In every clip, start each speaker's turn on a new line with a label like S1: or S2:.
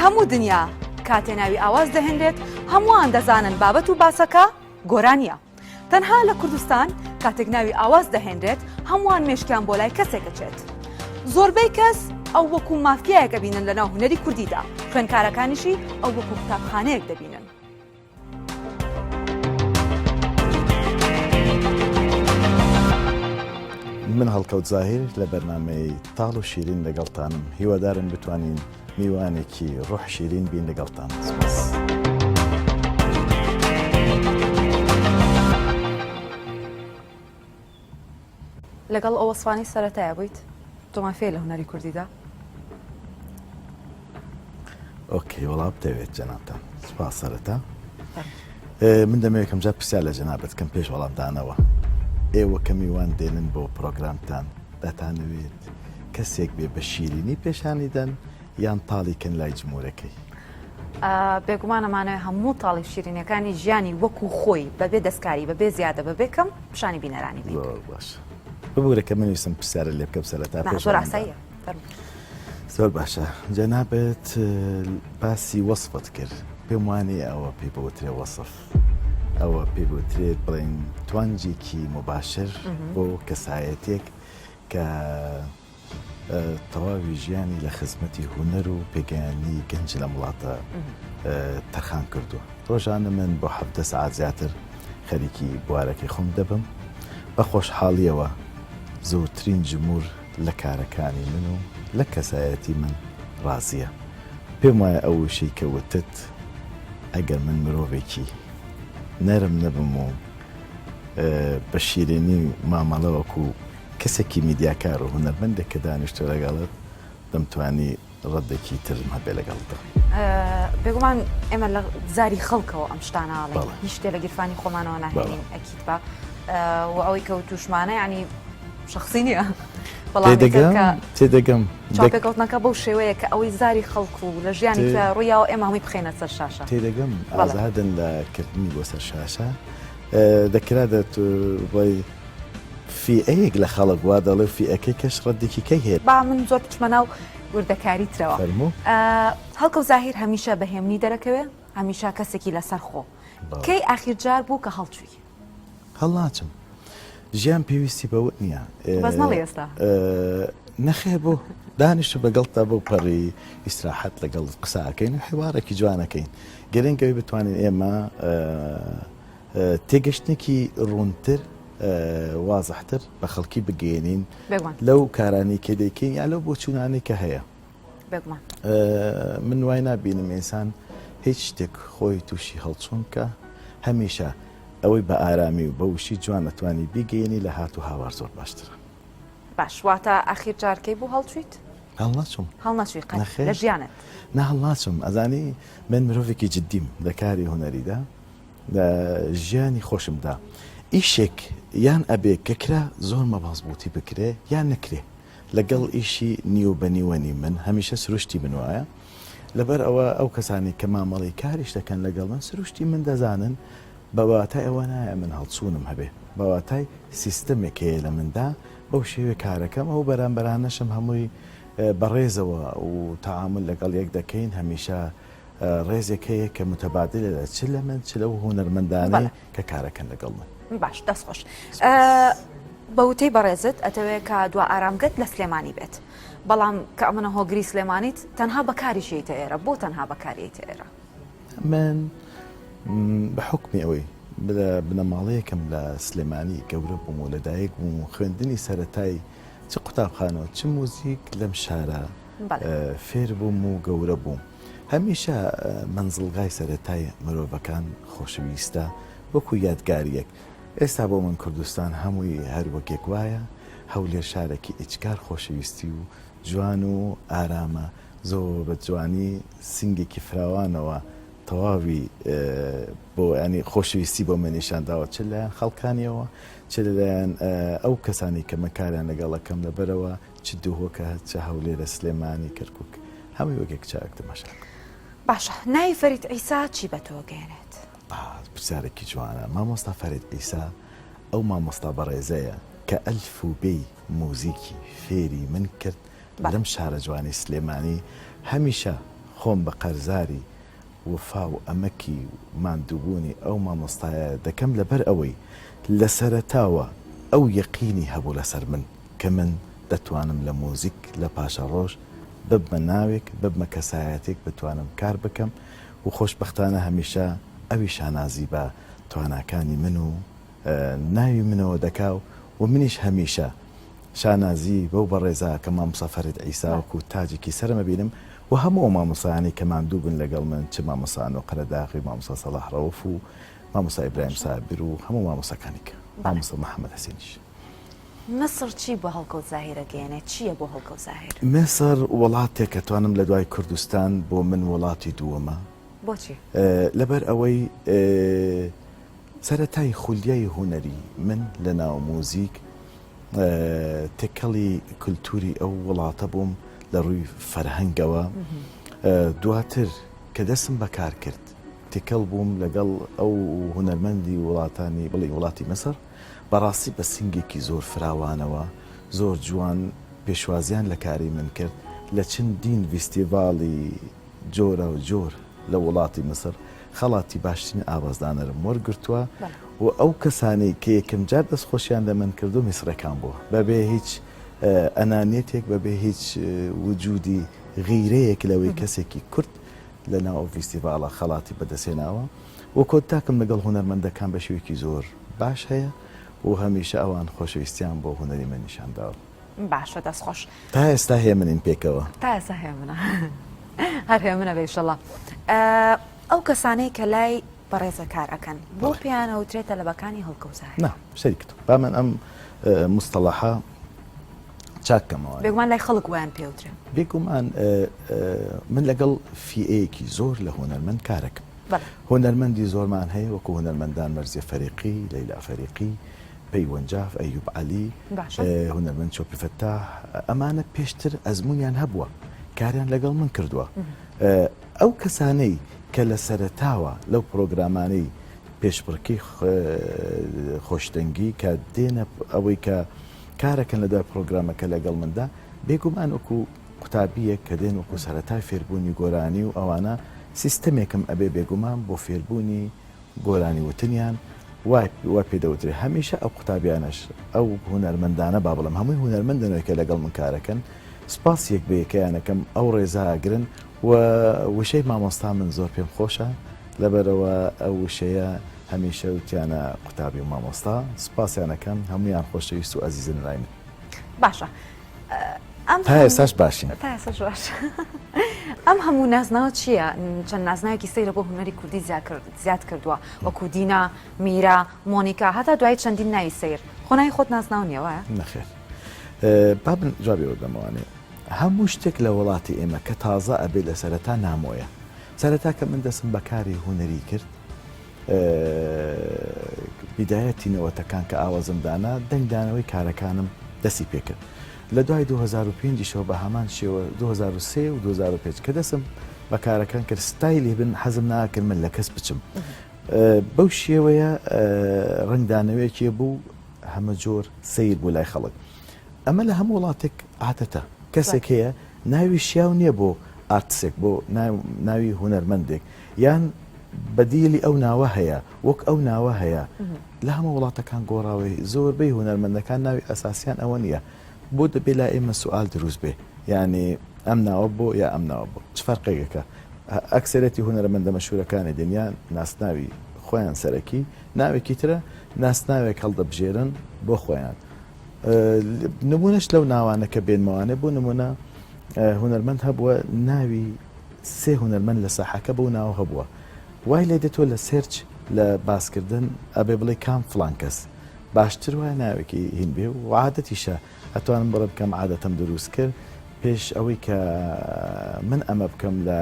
S1: هەموو دنیا کاتێ ناوی ئاواز دەهێنرێت هەمووان دەزانن بابەت و باسەکە گۆرانیە. تەنها لە کوردستان کاتێک ناوی ئاواز دەهێنرێت هەمووان مێشکیان بۆ لای کەسێک ئەچێت. زۆربەی کەس ئەو وەکو مافیایەک ئەبینن لەناو هونەری کوردیدا، خوێندکارەکانیشی ئەو وەکو قوتابخانەیەک دەبینن.
S2: من هەڵکەوت زاهیر لە بەرنامەی تاڵ و شیرین لەگەڵتانم هیوادارم بتوانین میوانێکی ڕۆح شیرین بین لەگەڵتان سپاس.
S1: لەگەڵ ئەو وەسفانەی سەرەتایە بوویت تۆ مافیای لە هونەری کوردیدا؟
S2: okay وەڵا بتەوێت جەنابتان سپاس سەرەتا من دەمەوێت یەکەم جار پرسیار لە جەنابت کەم پێش وەڵامدانەوە ئێوە کە میوان دێنن بۆ پرۆگرامتان دەتانەوێت کەسێک بێ بە شیرینی پێشانی دەن یان تاڵی کەن لای جمورەکەی؟
S1: بێگومان ئەمانەوێ هەموو تاڵی و شیرینیەکانی ژیانی وەکو خۆی بەبێ دەستکاری بەبێ زیادە بەبێ کەم پیشانی بینەرانی بین.
S2: زۆر باش ببورە کە من ویستم پرسیارە لێ بکەم سەرەتا
S1: نا
S2: پێش
S1: زۆر
S2: وەڵامدان.
S1: ئاساییە فەرموو.
S2: زۆر باشە جەنابت باسی وەسفت کرد پێم وانیە ئەوە پێی بوترێ وەسف ئەوە پێی بوترێت بڵێن توانجێکی موباشر بۆ کەسایەتێک کە تەواوی ژیانی لە خزمەتی هونەر و پێگەیاندنی گەنج لەم وڵاتە تەرخان کردووە. ڕۆژانە من بۆ 17 سەعات زیاتر خەریکی بوارەکەی خۆم دەبم. بە خۆشحاڵییەوە زۆرترین جموور لە کارەکانی من و لە کەسایەتی من ڕازییە. پێم وایە ئەو وشەی کە وتت ئەگەر من مرۆڤێکی نەرم نەبم و بە شیرینی مامەڵە وەکو کەسێکی میدیاکار و هونەرمەندێک کە دانیشتووە لەگەڵت دەمتوانی ڕەدێکی ترم هەبێ لەگەڵتدا.
S1: بێگومان ئێمە لە زاری خەڵکەوە ئەم شتانە ئەڵێین هیچ شتێ لە گیرفانی خۆمانەوە ناهێنین ئەکید بە و ئەوەی کە وتوشمانە یعنی شخصی نییە بەڵام
S2: تێدەگەم
S1: چاوپێکەوتنەکە بەو شێوەیە کە ئەوەی زاری خەڵک و لە ژیانی ڕوویاوە ئێمە هەمووی بخەینە سەر شاشە.
S2: تێدەگەم ئازادن لە کردنی بۆ سەر شاشە دەکرا دەت بڵێی فیئەیەک لە خەڵک وا دەڵێ و فیئەکەی کەش ڕەدێکی کەی هەیە.
S1: با من زۆر بچمە ناو وردەکاری ترەوە.
S2: فەرموو.
S1: هەڵکەوت زاهیر هەمیشە بە هێمنی دەرەکەوێ، هەمیشە کەسێکی لەسەر خۆ. کەی ئاخیر جار بوو کە هەڵچووی؟
S2: هەڵناچم. ژیان پێویستی بەوە نییە.
S1: بەس نەڵێی ئێستا.
S2: نەخێر بۆ؟ دانیشتوو بەگەڵتا بەو پەڕی ئیسراحەت لەگەڵت قسە ئەکەین و حیوارێکی جوان ئەکەین. گرنگ ئەوەی بتوانین ئێمە تێگەشتنێکی ڕوونتر وازحتر بە خەڵکی بگەیەنین لەو کارانەی کە دەیکەین یا لەو بۆچوونانەی کە هەیە. من وای نابینم ئینسان هیچ شتێک خۆی تووشی هەڵچوون بکە هەمیشە ئەوەی بە ئارامی و بە وشی جوان ئەتوانی بیگەیەنی لە هات و هاوار زۆر باشترە.
S1: باش واتە ئاخیر جار کەی بوو هەڵچوویت؟
S2: هەڵنەچووم.
S1: هەڵنەچووی قەت لە ژیانت؟
S2: نا هەڵناچم ئەزانی من مرۆڤێکی جدیم لە کاری هونەریدا لە ژیانی خۆشمدا ئیشێک یان ئەبێ کە کرا زۆر مەبەزبووتی بکرێ یان نەکرێ لەگەڵ ئیشی نیو بە نیوە نیم من هەمیشە سروشتی من وایە لەبەر ئەوە ئەو کەسانی کە مامەڵەی کاریش دەکەن لەگەڵ من سروشتی من دەزانن بە واتای ئەوە نایە من هەڵچوونم هەبێ بە واتای سیستەمێک هەیە لە مندا بەو شێوەیە کارەکەم ئەو بەرامبەرانەشم هەمووی بەڕێزەوە و تەعامول لەگەڵ یەک دەکەین هەمیشە ڕێزێک هەیە کە متبادلە لە چ لە من چ لەو هونەرمەندانەی کە کارەکەن لەگەڵ من.
S1: باش دەست خۆش. بە وتەی بەڕێزت ئەتەوێ کە دوا ئارامگەت لە سلێمانی بێت بەڵام کە ئەمنە هۆگری سلێمانیت تەنها بەکاریش یەیتە ئێرە بۆ تەنها بەکار یەیتە ئێرە؟
S2: من بە حوکمی ئەوەی لە بنەماڵەیەکم لە سلێمانی گەورە بووم و لەدایک بووم و خوێندنی سەرەتای چ قوتابخانە و چ موزیک لەم شارە فێر بووم و گەورە بووم. هەمیشە مەنزڵگای سەرەتای مرۆڤەکان خۆشەویستە وەکو یادگارییەک. ئێستا بۆ من کوردستان هەمووی هەر وەک یەک وایە، هەولێر شارێکی ئیجگار خۆشەویستی و جوان و ئارامە، زۆر بە جوانی سینگێکی فراوانەوە تەواوی بۆ یانی خۆشەویستی بۆ من نیشان داوە چ لەلایەن خەڵکانیەوە چ لەلایەن ئەو کەسانی کە من کاریان لەگەڵ ئەکەم لەبەرەوە چ دهۆکە چ هەولێرە سلێمانی کەرکوک هەمووی وەک یەک چاوێک تەماشا ئەکەم.
S1: باشە ناوی فەرید عیسا چی بە تۆ گەیەنێت؟
S2: پرسیارێکی جوانە مامۆستا فەرید عیسا ئەو مامۆستا بەڕێزەیە کە ئەلف و بێی موزیکی فێری من کرد لەم شارە جوانەی سلێمانی هەمیشە. خۆم بە قەرزاری وەفا و ئەمەکی و ماندووبوونی ئەو مامۆستایە دەکەم لەبەر ئەوەی لە سەرەتاوە ئەو یەقینی هەبوو لەسەر من کە من دەتوانم لە موزیک لە پاشەڕۆژ ببمە ناوێک ببمە کەسایەتێک بتوانم کار بکەم و خۆشبەختانە هەمیشە ئەوی شانازی بە تواناکانی من و ناوی منەوە دەکا و منیش هەمیشە شانازی بەو بەڕێزە کە مامۆستا فەرید عیسا وەکو تاجێکی سەرم ئەبینم و هەموو ئەو مامۆستایانەی کە ماندوو بن لەگەڵ من چ مامۆستا ئەنۆ قەرەداغی و مامۆستا سەڵاح ڕەوف و مامۆستا ئیبراهیم سابیر و هەموو مامۆستاکانی کە مامۆستا محەمەد حسێنیش.
S1: میسڕ چی بۆ هەڵکەوت زاهیر ئەگەیەنێ؟ چییە بۆ هەڵکەوت زاهیر؟
S2: میسڕ وڵاتێکە توانم لە دوای کوردستان بۆ من وڵاتی دووەمە.
S1: بۆچی؟
S2: لەبەر ئەوەی سەرەتای خولیای هونەری من لە ناو موزیک تێکەڵی کولتوری ئەو وڵاتە بووم لە ڕووی فەرهەنگەوە، دواتر کە دەستم بە کار کرد تێکەڵ بووم لەگەڵ ئەو هونەرمەندی وڵاتانی بڵێین وڵاتی میسر، بەڕاستی بە سنگێکی زۆر فراوانەوە زۆر جوان پێشوازیان لە کاری من کرد لە چەندین ڤیستیڤاڵی جۆراوجۆر لە وڵاتی میسر خەڵاتی باشترین ئاوازدانەرم وەرگرتووە و ئەو کەسانەی کە یەکەمجار دەستخۆشیان لە من کردووە میسڕیەکان بووە بەبێ هیچ ئەنانیەتێک بەبێ هیچ وجودی غیرەیەک لەوەی کەسێکی کورد لە ناو ئەو ڤیستیڤاڵە خەڵاتی بەدەستهێناوە و کۆنتاکم لەگەڵ هونەرمەندەکان بە شێوەیەکی زۆر باش هەیە و هەمیشە ئەوان خۆشەویستیان بۆ هونەری من نیشان داوە.
S1: باشە دەست خۆش.
S2: تا ئێستا هێمنین پێکەوە.
S1: تا ئێستا هێمنە هەر هێمنە بێ ئیشەڵا. ئەو کەسانەی کە لای بەڕێزە کار ئەکەن بۆ پێیان ئەوترێت تەلەبەکانی هەڵکەوت زاهیر؟
S2: نا سەیری کردم با من ئەم مستەڵەحە چاک کەمەوە.
S1: بێگومان لای خەڵک وایان پێ ئەوترێ.
S2: بێگومان من لەگەڵ فیئەیەکی زۆر لە هونەرمەند کارەکەم. هونەرمەندی زۆرمان هەیە وەکو هونەرمەندان مەرزیە فەریقی، لەیلا فەریقی، پەیوەند جاف، ئەیوب عەلی، هونەرمەند چۆپی فەتاح، ئەمانە پێشتر ئەزموونیان هەبووە، کاریان لەگەڵ من کردووە. ئەو کەسانەی کە لە سەرەتاوە لەو پرۆگرامانەی پێشبڕکێی خۆشدەنگی کە دێنە ئەوەی کە کارەکەن لە دوای پرۆگرامەکە لەگەڵ مندا، بێگومان وەکو قوتابییەک کە دێن وەکو سەرەتای فێربوونی گۆرانی و ئەوانە سیستەمێکم ئەبێ بێگومان بۆ فێربوونی گۆرانی وتنیان وای وا پێ دەوترێ هەمیشە ئەو قوتابیانەش ئەو هونەرمەندانە با بڵێم هەمووی هونەرمەندن کە لەگەڵ من کارەکەن سپاس یەک بە یەکەیان ئەکەم ئەو ڕێزە ئەگرن و وشەی مامۆستا من زۆر پێم خۆشە لەبەرئەوە ئەو وشەیە هەمیشە وتیانە قوتابی و مامۆستا سپاسیان ئەکەم هەموویان خۆشەویست و ئەزیزن لای من.
S1: باشە ئەم
S2: تا ئێستاش باشین.
S1: تا ئێستاش باش. ئەم هەموو نازناوە چییە؟ چەند نازناوێکی سەیرە بۆ هونەری کوردی زیاد کردووە وەکو دینا، میرا، مۆنیکا هەتا دوایی چەندین ناوی سەیر. خۆ ناوی خۆت نازناو نییە وایە؟
S2: نەخێر. با من جوابی ئەوە بدەمەوانێ. هەموو شتێک لە وڵاتی ئێمە کە تازە ئەبێ لە سەرەتا نامۆیە. سەرەتا کە من دەستم بە کاری هونەری کرد بیدایەتی نەوەتەکان کە ئاوازم دانا، دەنگدانەوەی کارەکانم دەستی پێکرد. لە دوای 2005 یشەوە بە هەمان شێوە 2003 و 2005 کە دەستم بە کارەکان کرد ستایلی بن حەزم ناکرد من لە کەس بچم. بەو شێوەیە ڕەنگدانەوەیەکی بوو هەمە جۆر سەیر بوو لای خەڵک. ئەمە لە هەموو وڵاتێک عادەتە. کەسێک هەیە ناوی شیاو نییە بۆ ئارتسێک، بۆ ناوی هونەرمەندێک، یان بەدیلی ئەو ناوە هەیە وەک ئەو ناوە هەیە لە هەموو وڵاتەکان گۆڕاوەی زۆربەی هونەرمەندەکان ناوی ئەساسیان ئەوە نییە بۆ دەبێ لای ئێمە سوئال دروست بێ یانی ئەم ناوە بۆ یا ئەم ناوە بۆ چ فەرقێکەکە ئەکسەرەتی هونەرمەندە مەشهورەکانی دنیا ناسناوی خۆیان سەرەکی ناوێکی ترە ناسناوێک هەڵدەبژێرن بۆ خۆیان نمونەش لەو ناوانە کە بێنمەوانێ بۆ نمونە هونەرمەند هەبووە ناوی سێ هونەرمەند لە ساحەکە بەو ناوە هەبووە وای لێ دێت تۆ لە search لە باسکردن ئەبێ بڵێ کام فڵان کەس باشتر وایە ناوێکی هین بێ و عادەتیشە ئەتوانم بڵێم کەم عادەتەم دروست کرد پێش ئەوەی کە من ئەمە بکەم لە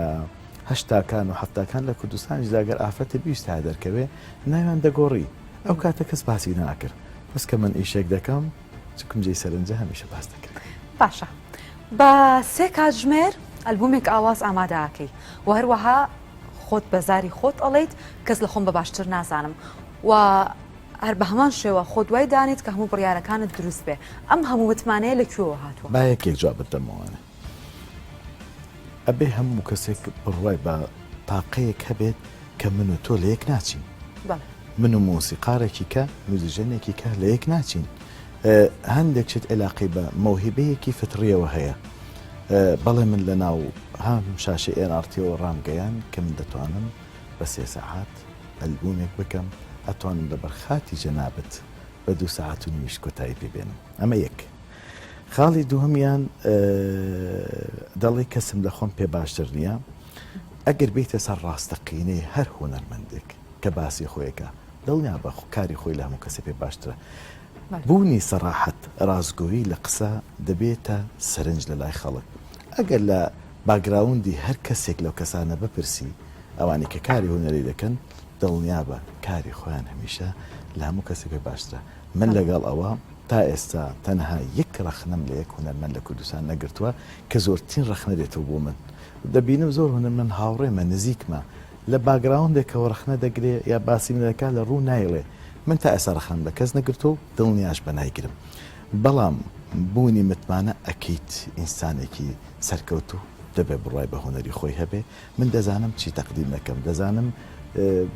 S2: هەشتاکان و حەفتاکان لە کوردستانیشدا گەر ئافرەتێ بیویستایە دەرکەوێ ناویان دەگۆڕی ئەو کاتە کەس باسی ناکرد بەس کە من ئیشێک دەکەم چونکم جێی سەرنجە هەمیشە باس دەکرێت.
S1: باشە بە سێ کاتژمێر ئەلبومێک ئاواز ئامادە ئەکەی و هەروەها خۆت بە زاری خۆت ئەڵێیت کەس لە خۆم بە باشتر نازانم و هەر بە هەمان شێوە خۆت وای دانیت کە هەموو بڕیارەکانت دروست بێ ئەم هەموو متمانەیە لە کوێوە هاتووە؟
S2: با یەکێک جوابت دەمەوانێ. ئەبێ هەموو کەسێک بڕوای بە تاقەیەک هەبێت کە من و تۆ لە یەک ناچین. من و مۆسیقارێکی کە، میوزیژەنێکی کە لە یەک ناچین. هەندێک شت ئیلاقەی بە مەوهیبەیەکی فتڕیەوە هەیە. بەڵێ من لە ناو هەم شاشەی ئێن ئاڕ تیەوە ڕامگەیاند کە من دەتوانم بە سێ سەعات ئەلبومێک بکەم، ئەتوانم لەبەر خاتی جەنابت بە دوو سەعات و نیویش کۆتایی پێ بێنم. ئەمە یەک. خاڵی دووهەمیان دەڵێی کەسم لە خۆم پێ باشتر نییە. ئەگەر بێیتە سەر ڕاستەقینەی هەر هونەرمەندێک کە باسی خۆیەکە دڵنیا بە کاری خۆی لە هەموو کەسێ پێ باشترە. بوونی سەڕاحەت، ڕاستگۆیی لە قسە دەبێتە سەرنج لە لای خەڵک. ئەگەر لە background ی هەر کەسێک لەو کەسانە بپرسی ئەوانەی کە کاری هونەری دەکەن دڵنیابە کاری خۆیان هەمیشە لە هەموو کەسێ پێ باشترە. من لەگەڵ ئەوە تا ئێستا تەنها یەک ڕەخنەم لە یەک هونەرمەند لە کوردستان نەگرتووە کە زۆرترین ڕەخنە دێتەوە بۆ من. دەبینم زۆر هونەرمەند هاوڕێمە نزیکمە لە background ێکەوە ڕەخنە دەگرێ یا باسی من دەکا لە ڕوو نایڵێ من تا ئێستا ڕەخنەم لە کەس نەگرتووە و دڵنیاش بە نایگرم بەڵام بوونی متمانە ئەکید ئینسانێکی سەرکەوتوو دەبێ بڕوای بە هونەری خۆی هەبێ من دەزانم چی تەقدیم دەکەم دەزانم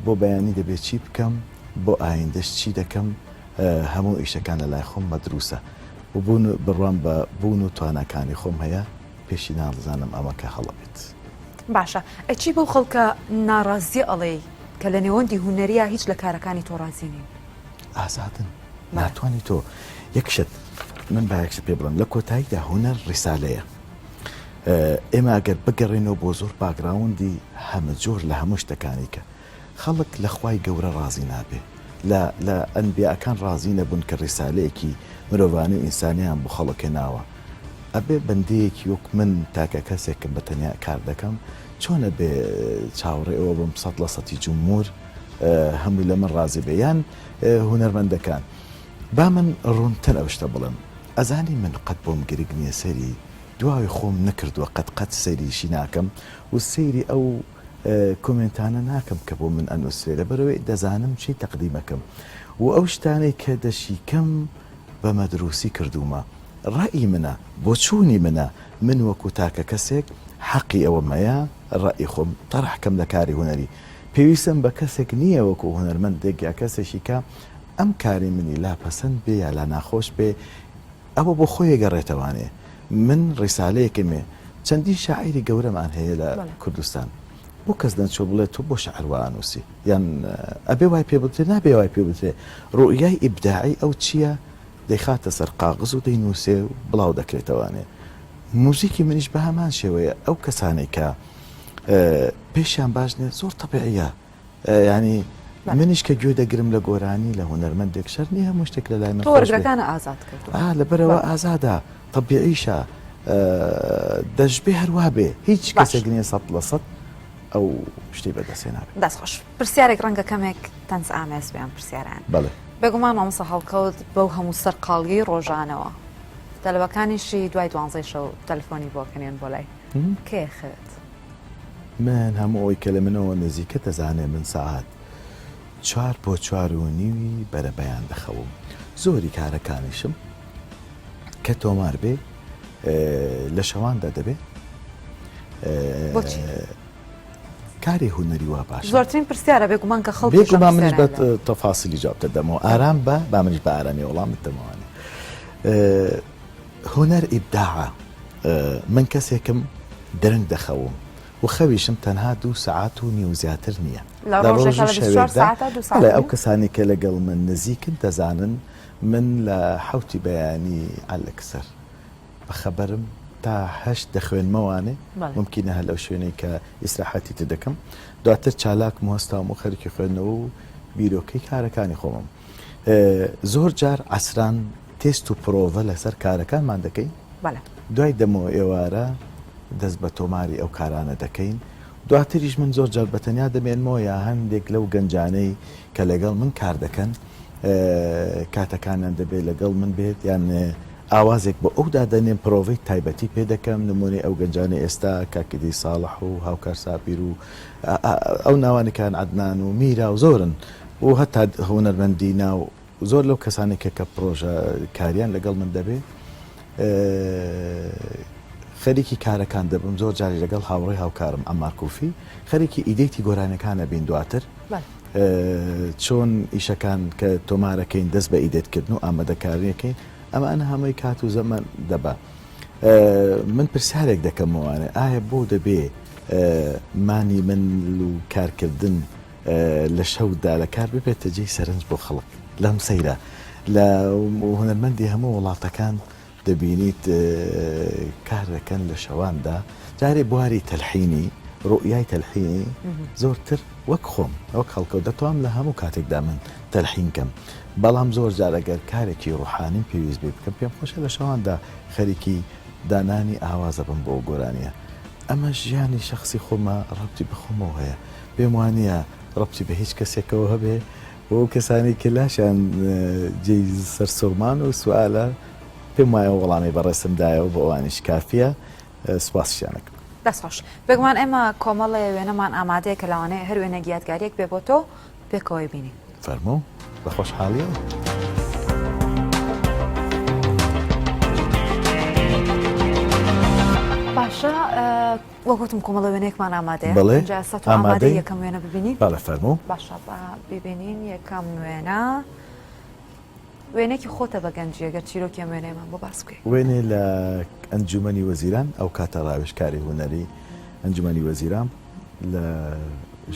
S2: بۆ بەیانی دەبێ چی بکەم بۆ ئایندەش چی دەکەم هەموو ئیشەکان لە لای خۆم مەدروسە و بوون بڕوام بە بوون و تواناکانی خۆم هەیە پێشی نازانم ئەمە کە هەڵە بێت.
S1: باشە ئەچی بەو خەڵکە ناڕازیە ئەڵێی کە لە نێوەندی هونەریا هیچ لە کارەکانی تۆ ڕازی نین؟
S2: ئازادن ناتوانی تۆ یەک شت من با یەک شت پێ بڵێم لە کۆتاییدا هونەر ڕیسالەیە ئێمە ئەگەر بگەڕێنەوە بۆ زۆر background ی هەمەجۆر لە هەموو شتەکانی کە خەڵک لە خوای گەورە ڕازی نابێ لە لە ئەنبیاکان ڕازی نەبوون کە ڕیسالەیەکی مرۆڤانە و ئینسانیان بۆ خەڵک هێناوە ئەبێ بەندەیەکی وەک من تاکە کەسێکم بە تەنیا کار دەکەم چۆن ئەبێ چاوەڕێ ئەوە بم سەد لە سەتی جمهور هەمووی لە من ڕازی بێ یان هونەرمەندەکان با من ڕوونتر ئەو شتە بڵێم ئەزانی من قەت بۆم گرگ نییە سەیری دواوی خۆم نەکردووە قەت قەت سەیریشی ناکەم و سەیری ئەو کۆمێنتانە ناکەم کە بۆ من ئەنوسرێ لەبەرئەوەی دەزانم چی تەقدیمەکەم و ئەو شتانەی کە دەشیکەم بە مەدروسی کردوومە ڕەئی منە بۆچوونی منە من وەکو تاکە کەسێک حەقی ئەوەم هەیە ڕەئی خۆم تەرح کەم لە کاری هونەری پێویستم بە کەسێک نییە وەکو هونەرمەندێک یا کەسێکی کە ئەم کاری منی لا پەسەند بێ یا لا ناخۆش بێ ئەوە بۆ خۆی گەڕێتەوانێ من ڕیسالەیەکم ێ چەندین شاعیری گەورەمان هەیە لە کوردستان بۆ کەس نەچوە بڵێ تۆ بۆ شعر وا ئەنوسی یان ئەبێ وای پێ بوترێ نابێ وای پێ بوترێ ڕوئیای ئیبداعی ئەو چیە دەیخاتە سەر قاغز و دەینوسێ و بڵاو دەکرێتەوانێ موزیکی منیش بە هەمان شێوەیە ئەو کەسانەی کە پێشیان باش نیە زۆر تەبیعیە یانی منیش کە گوێ دەگرم لە گۆرانی لە هونەرمەندێک شەرت نییە هەموو شتێک لە لای من
S1: تۆ وەرگرەکانە ئازاد کردووە.
S2: ئا لەبەرئەوە ئازادە تەبیعیشە دەشبێ هەر وا بێ هیچ کەسێک نییە 100% ئەو شتەی بەدەست هێنابێ.
S1: دەست خۆش. پرسیارێک ڕەنگە کەمێک تەنز ئامێز بێ ئەم پرسیارەیان.
S2: بەڵێ.
S1: بێگومان مامۆستا هەڵکەوت بەو هەموو سەرقاڵیەی ڕۆژانەوە تەلەبەکانیشی دوای دوانزەی شەو تەلەفۆنی بۆ کەنێن بۆ لای کەی ئەخەوێت؟
S2: من هەموو ئەوەی کە لە منەوە نزیکە دەزانێ من سەعات چوار بۆ چوار و نیوی بەرەبەیان دەخەوم. زۆری کارەکانیشم کە تۆمار بێ لە شەواندا دەبێ.
S1: بۆچی؟
S2: کاری هونەری وا باشە.
S1: زۆرترین پرسیارە بێگومان کە خەڵکیش ئەم
S2: بێگومان منیش بە
S1: پرسیارەیان لێ.
S2: تەفاسیلی جواب دەدەمەوە. ئارام بە با منیش بە ئارامی وەڵامت دەمەوانێ. هونەر ئیبداعە. من کەسێکم درەنگ دەخەوم و خەویشم تەنها دوو سەعات و نیو زیاتر نییە
S1: لە
S2: لە ڕۆژ
S1: ڕۆژێکا
S2: و
S1: لە 24
S2: شەوێکدا
S1: سەعاتا دوو سەعات
S2: بەڵێ
S1: و
S2: ئەو
S1: نیو؟
S2: کەسانەی کە لەگەڵ من نزیکن دەزانن من لە حەوتی بەیانی عەلەکسەر بەخەبەرم تا هەشت دەخوێنمەوانێ
S1: بەڵێ.
S2: مومکینە هەر لەو شوێنەی کە ئیسراحەتی تر دەکەم دواتر چالاکم و هەستاوم و خەریکی خوێندنەوە و بیرۆکەی کارەکانی خۆمم زۆر جار عەسران تێست و پرۆڤە لەسەر کارەکانمان دەکەین دوای دەمەوە ئێوارە دەست بە تۆماری ئەو کارانە دەکەین دواتریش من زۆر جار بە تەنیا دەمێنمەوە یا هەندێک لەو گەنجانەی کە لەگەڵ من کار دەکەن کاتەکانیان دەبێت لەگەڵ من بێت یان ئاوازێک بۆ ئەو دادەنێم پرۆڤەی تایبەتی پێ دەکەم نمونەی ئەو گەنجانەی ئێستا کاک ئیدریس ساڵح و هاوکار سابیر و ئەو ناوانەکان عەدنان و میرا و زۆرن و هەتا هونەرمەندی ناو زۆر لەو کەسانەی کە کە پرۆژە کاریان لەگەڵ من دەبێ. خەریکی کارەکان دەبم زۆر جاری لەگەڵ هاوڕێ هاوکارم عەمار کوفی خەریکی edit ی گۆرانیەکان ئەبین دواتر چۆن ئیشەکان کە تۆمارەکەین دەست بە edit کردن و ئامادەکاریەکەین ئەمانە هەمووی کات و زەمەن دەبا من پرسیارێک دەکەمەوانێ ئایا بۆ دەبێ مانی من و کارکردن لە شەودا لە کار ببێتە جێی سەرنج بۆ خەڵک لەم سەیرە لە هونەرمەندی هەموو وڵاتەکان دەبینیت کار دەکەن لە شەواندا جارێ بواری تەلحینی ڕوئیای تەلحینی زۆرتر وەک خۆم وەک خەڵکەوە دەتوام لە هەموو کاتێکدا من تەلحین کەم بەڵام زۆر جار ئەگەر کارێکی ڕوحانیم پێویست بێ بکەم پێم خۆشە لە شەواندا خەریکی دانانی ئاوازە بم بۆ گۆرانیە ئەمە ژیانی شخصی خۆمە ڕەبتی بە خۆمەوە هەیە پێم وانە ڕەبتی بە هیچ کەسێکەوە هەبێ بۆ ئەو کەسانەی کە لاشیان جێی سەرسوڕمان و سوالە پێم وایە ئەو وەڵامەی بەڕێزتم دایەوە بۆ ئەوانیش کافیە سوپاسیشیان ئەکەم.
S1: دەست خۆش. بێگومان ئێمە کۆمەڵێ وێنەمان ئامادەیە کە لەوانەیە هەر وێنەیەک یادگاریەک بێ بۆ تۆ پێکەوەی بینین.
S2: فەرموو بە خۆشحاڵیەوە.
S1: باشە وەک وتم کۆمەڵە وێنەیەکمان ئامادەیە.
S2: بەڵێ
S1: ئینجا ئێستا تۆ ئامادەی
S2: ئامادەی.
S1: یەکەم وێنە ببینی؟
S2: بەڵێ فەرموو.
S1: باشە با بیبینین یەکەم وێنە وێنەیەکی خۆتە بە گەنجی ئەگەر چیرۆکی ئەم وێنەیەمان بۆ باس بکەی.
S2: وێنەی لە ئەنجومەنی وەزیران ئەو کاتە ڕاوێژکاری هونەری ئەنجومەنی وەزیران لە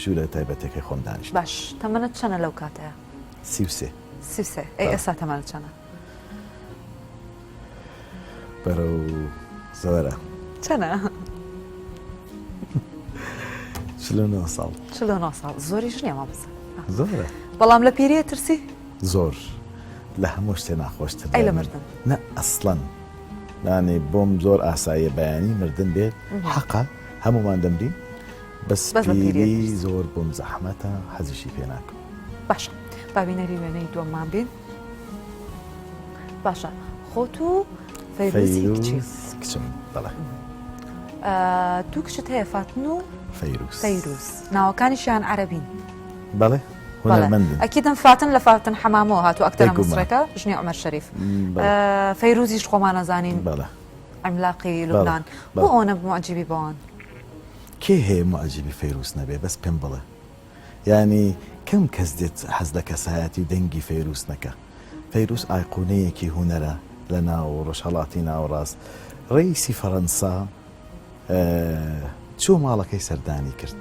S2: ژوورە تایبەتەکەی خۆم دانیشتم.
S1: باش تەمەنت چەنە لەو کاتەیا؟
S2: 33.
S1: 33 ئەی ئێستا تەمەنت چەنە؟
S2: بەرەو زۆرە.
S1: چەنە؟
S2: 49 ساڵ.
S1: 49 ساڵ زۆریش نییە مامۆستا.
S2: زۆرە.
S1: بەڵام لە پیریە ترسی؟
S2: زۆر لە هەموو شتێ ناخۆشتر
S1: ئەی لە مردن؟
S2: نە ئەسڵەن یانی بۆم زۆر ئاساییە بەیانی مردن بێت حەقە هەموومان دەمرین بەس پیری زۆر بۆم زەحمەتە حەزیشی پێ ناکەم.
S1: باشە با بینەری وێنەی دووەممان بین. باشە خۆت و فەیروزی کچی
S2: کچم بەڵێ
S1: دوو کچت هەیە فاتن و
S2: فەیروز
S1: فەیروز ناوەکانیشیان عەرەبین
S2: بەڵێ هونەرمەندن
S1: ئەکیدم فاتن لە فاتن حەمامەوە هاتوو ئەکتەرە میسرەکە ژنی عومەر شەریف فەیروزیش خۆمان ئەزانین
S2: بەڵێ
S1: عیملاقی لوبنان بۆ ئەوەنە موعجیبی بەوان
S2: کێ هەیە موعجیبی فەیروز نەبێ بەس پێم بڵێ یانی کەم کەس دێت حەز لە کەسایەتی و دەنگی فەیروز نەکا. فەیروز ئایقونەیەکی هونەرە لە ناو ڕۆژهەڵاتی ناوەڕاست. ڕەئیسی فەرەنسا چووە ماڵەکەی سەردانی کرد.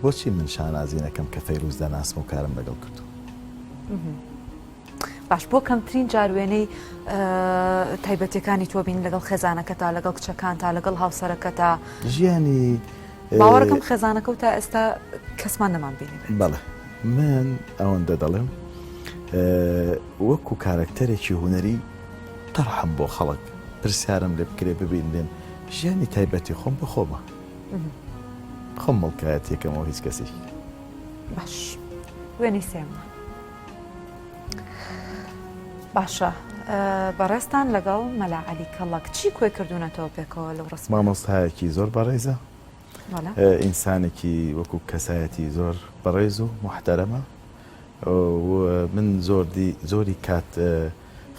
S2: بۆچی من شانازی نەکەم کە فەیروز دەناسم و کارم لەگەڵ کردووە؟
S1: باش بۆ کەمترین جار وێنەی تایبەتەکانی تۆ بین لەگەڵ خێزانەکەتا لەگەڵ کچەکانتا لەگەڵ هاوسەرەکەتا
S2: ژیانی
S1: باوەڕەکەم خێزانەکە و تا ئێستا کەسمان نەمان بینی
S2: بەڵێ من ئەوەندە دەڵێم وەکو کارەکتەرێکی هونەری تەرحم بۆ خەڵک پرسیارم لێ بکرێ ببینرێن ژیانی تایبەتی خۆم بە خۆمە خۆم مڵکایەتیەکەمەوە هیچ کەسێکی
S1: باش وێنەی سێمە باشە بەڕێزتان لەگەڵ مەلا عەلی کەڵەک چی کۆی کردوونەتەوە پێکەوە لەو ڕسمە؟
S2: مامۆستایەکی زۆر بەڕێزە ئینسانێکی وەکو کەسایەتی زۆر بەڕێز و موحتەرەمە و من زۆر زۆری کات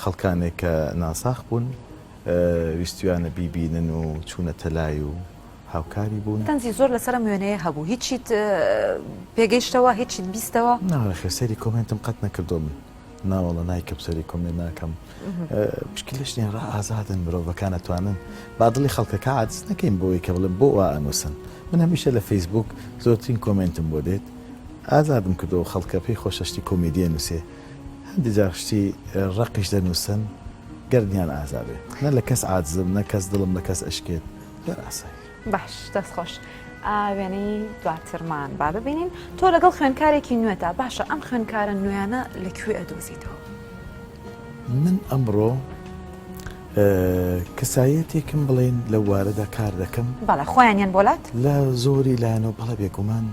S2: خەڵکانێک کە ناساخ بوون ویستویانە بیبینن و چوونەتە لای و هاوکاری بوون.
S1: تەنزی زۆر لەسەر ئەم وێنەیە هەبوو هیچیت پێگەیشتەوە هیچیت بیستەوە؟
S2: ناوەخێر سەیری comment م قەت نەکردووە من ناوەڵا نایکەم سەیری comment ناکەم مشکلەش نیە ڕا ئازادن مرۆڤەکان ئەتوانن با دڵی خەڵکەکە عاجز نەکەین بۆی کە بڵێن بۆ وا ئەنووسن من هەمیشە لە فەیسبوک زۆرترین comment م بۆ دێت ئازادم کردەوە خەڵکە پێی خۆشە شتی کۆمیدی ئەنووسێ هەندێ جار شتی ڕەقیش دەنووسن گەردنیان ئازا بێ نە لە کەس عاجزم نە کەس دڵم لە کەس ئەشکێت زۆر ئاساییە.
S1: باش دەست خۆش وێنەی دواترمان با ببینین تۆ لەگەڵ خوێندکارێکی نوێتا باشە ئەم خوێندکارە نوێیانە لە کوێ ئەدۆزیتەوە؟
S2: من ئەمڕۆ کەسایەتێکم بڵێن لە وارەدا کار دەکەم
S1: بەڵێ خۆیانیان بۆلات
S2: لە زۆری لایەنەوە بەڵێ بێگومان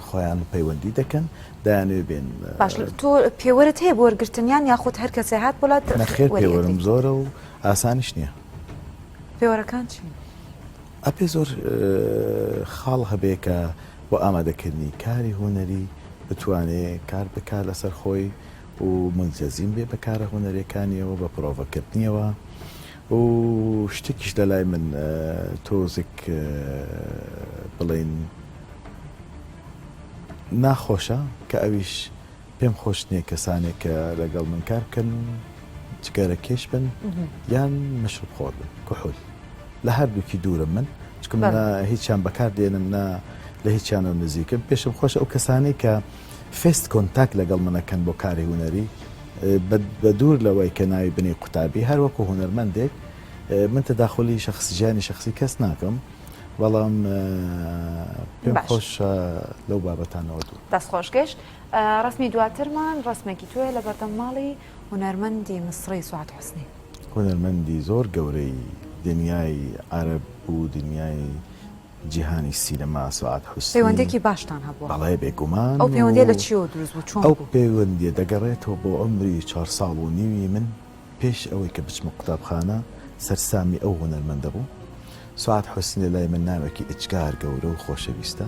S2: خۆیان پەیوەندی دەکەن دەیانەوێ بێن
S1: باش تۆ پێوەرت هەیە بۆ وەرگرتنیان یاخود هەر کەسێ هات بۆلات
S2: نەخێر پێوەرم زۆرە و ئاسانیش نییە
S1: پێوەرەکان چین؟
S2: ئەبێ زۆر خاڵ هەبێ کە بۆ ئامادەکردنی کاری هونەری بتوانێ کار بکات لەسەر خۆی و مولتەزیم بێ بە کارە هونەریەکانیەوە بە پرۆڤەکردنیەوە. و شتێکیش لە لای من تۆزێک بڵێین ناخۆشە کە ئەویش پێم خۆش نییە کەسانێک کە لەگەڵ من کار بکەن جگەرە کێش بن یان مەشروب خۆر بن کحول لە هەردووکی دوورم من چکم نە هیچیان بەکار دێنم نە لە هیچیانەوە نزیکم پێشم خۆش ئەو کەسانەی کە first contact لەگەڵ منەکەن بۆ کاری هونەری بە دوور لەوەی کە ناوی بنی قوتابی هەر وەکو هونەرمەندێک من تەداخولی شەخس ژیانی شەخسی کەس ناکەم بەڵام پێم خۆشە لەو بابەتانەوە دوور.
S1: دەست خۆش گشت ڕەسمی دواترمان ڕەسمێکی تۆیە لە بەردەم ماڵی هونەرمەندی میسڕی سوعاد حوسنی.
S2: هونەرمەندی زۆر گەورەی دنیای عەرەب و دنیای جیهانی سینەما سوعاد حوسنی.
S1: پەیوەندیەکی باشتان هەبووە؟
S2: بەڵێ بێگومان.
S1: ئەو پەیوەندیە لە چیەوە دروست بوو چۆن
S2: بوو؟ ئەو پەیوەندیە دەگەڕێتەوە بۆ عومری چوار ساڵ و نیوی من پێش ئەوەی کە بچمە قوتابخانە سەرسامی ئەو هونەرمەندە بووم. سوعاد حوسنی لە لای من ناوێکی ئێجگار گەورە و خۆشەویستە.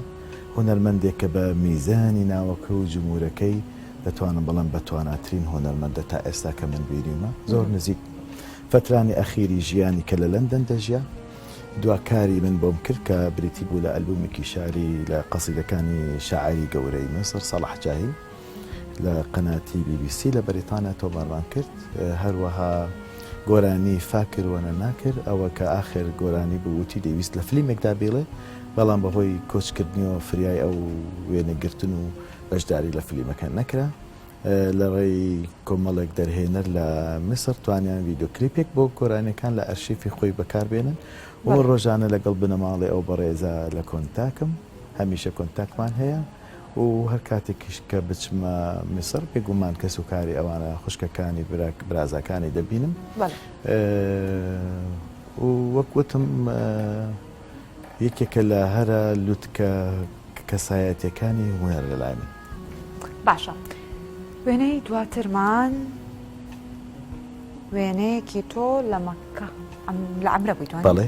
S2: هونەرمەندێکە بە میزانی ناوەکە و جموورەکەی دەتوانم بڵێم بەتواناترین هونەرمەندە تا ئێستا کە من بینیومە. زۆر نزیک فەترانی ئەخیری ژیانی کە لە لەندەن دەژیا دوا کاری من بۆم کرد کە بریتی بوو لە ئەلبومێکی شعری لە قەسیدەکانی شاعیری گەورەی میسر سەڵاح جاهین لە قەناتی بی بی سی لە بەریتانیا تۆمارمان کرد هەروەها گۆرانی فاکر وەنە ناکر ئەوە کە ئاخر گۆرانی بوو وتی دەیویست لە فلیمێکدا بیڵێ بەڵام بەهۆی کۆچکردنیەوە فریای ئەو وێنەگرتن و بەشداری لە فلیمەکە نەکرا. لە ڕێی کۆمەڵێک دەرهێنەر لە میسر توانیان ڤیدیۆ کلیپێک بۆ گۆرانیەکان لە ئەرشیفی خۆی بەکار بێنن و من ڕۆژانە لەگەڵ بنەماڵەی ئەو بەڕێزە لە contact م هەمیشە contact مان هەیە و هەر کاتێکیش کە بچمە میسر بێگومان کەس و کاری ئەوانە خوشکەکانی برازاکانی دەبینم و وەک وتم یەکێکە لە هەرە لوتکە کەسایەتیەکانی هونەر لەلای من.
S1: باشە وێنەی دواترمان وێنەیەکی تۆ لە مەککە لە عەمرە بوویت وانیە؟
S2: بەڵێ.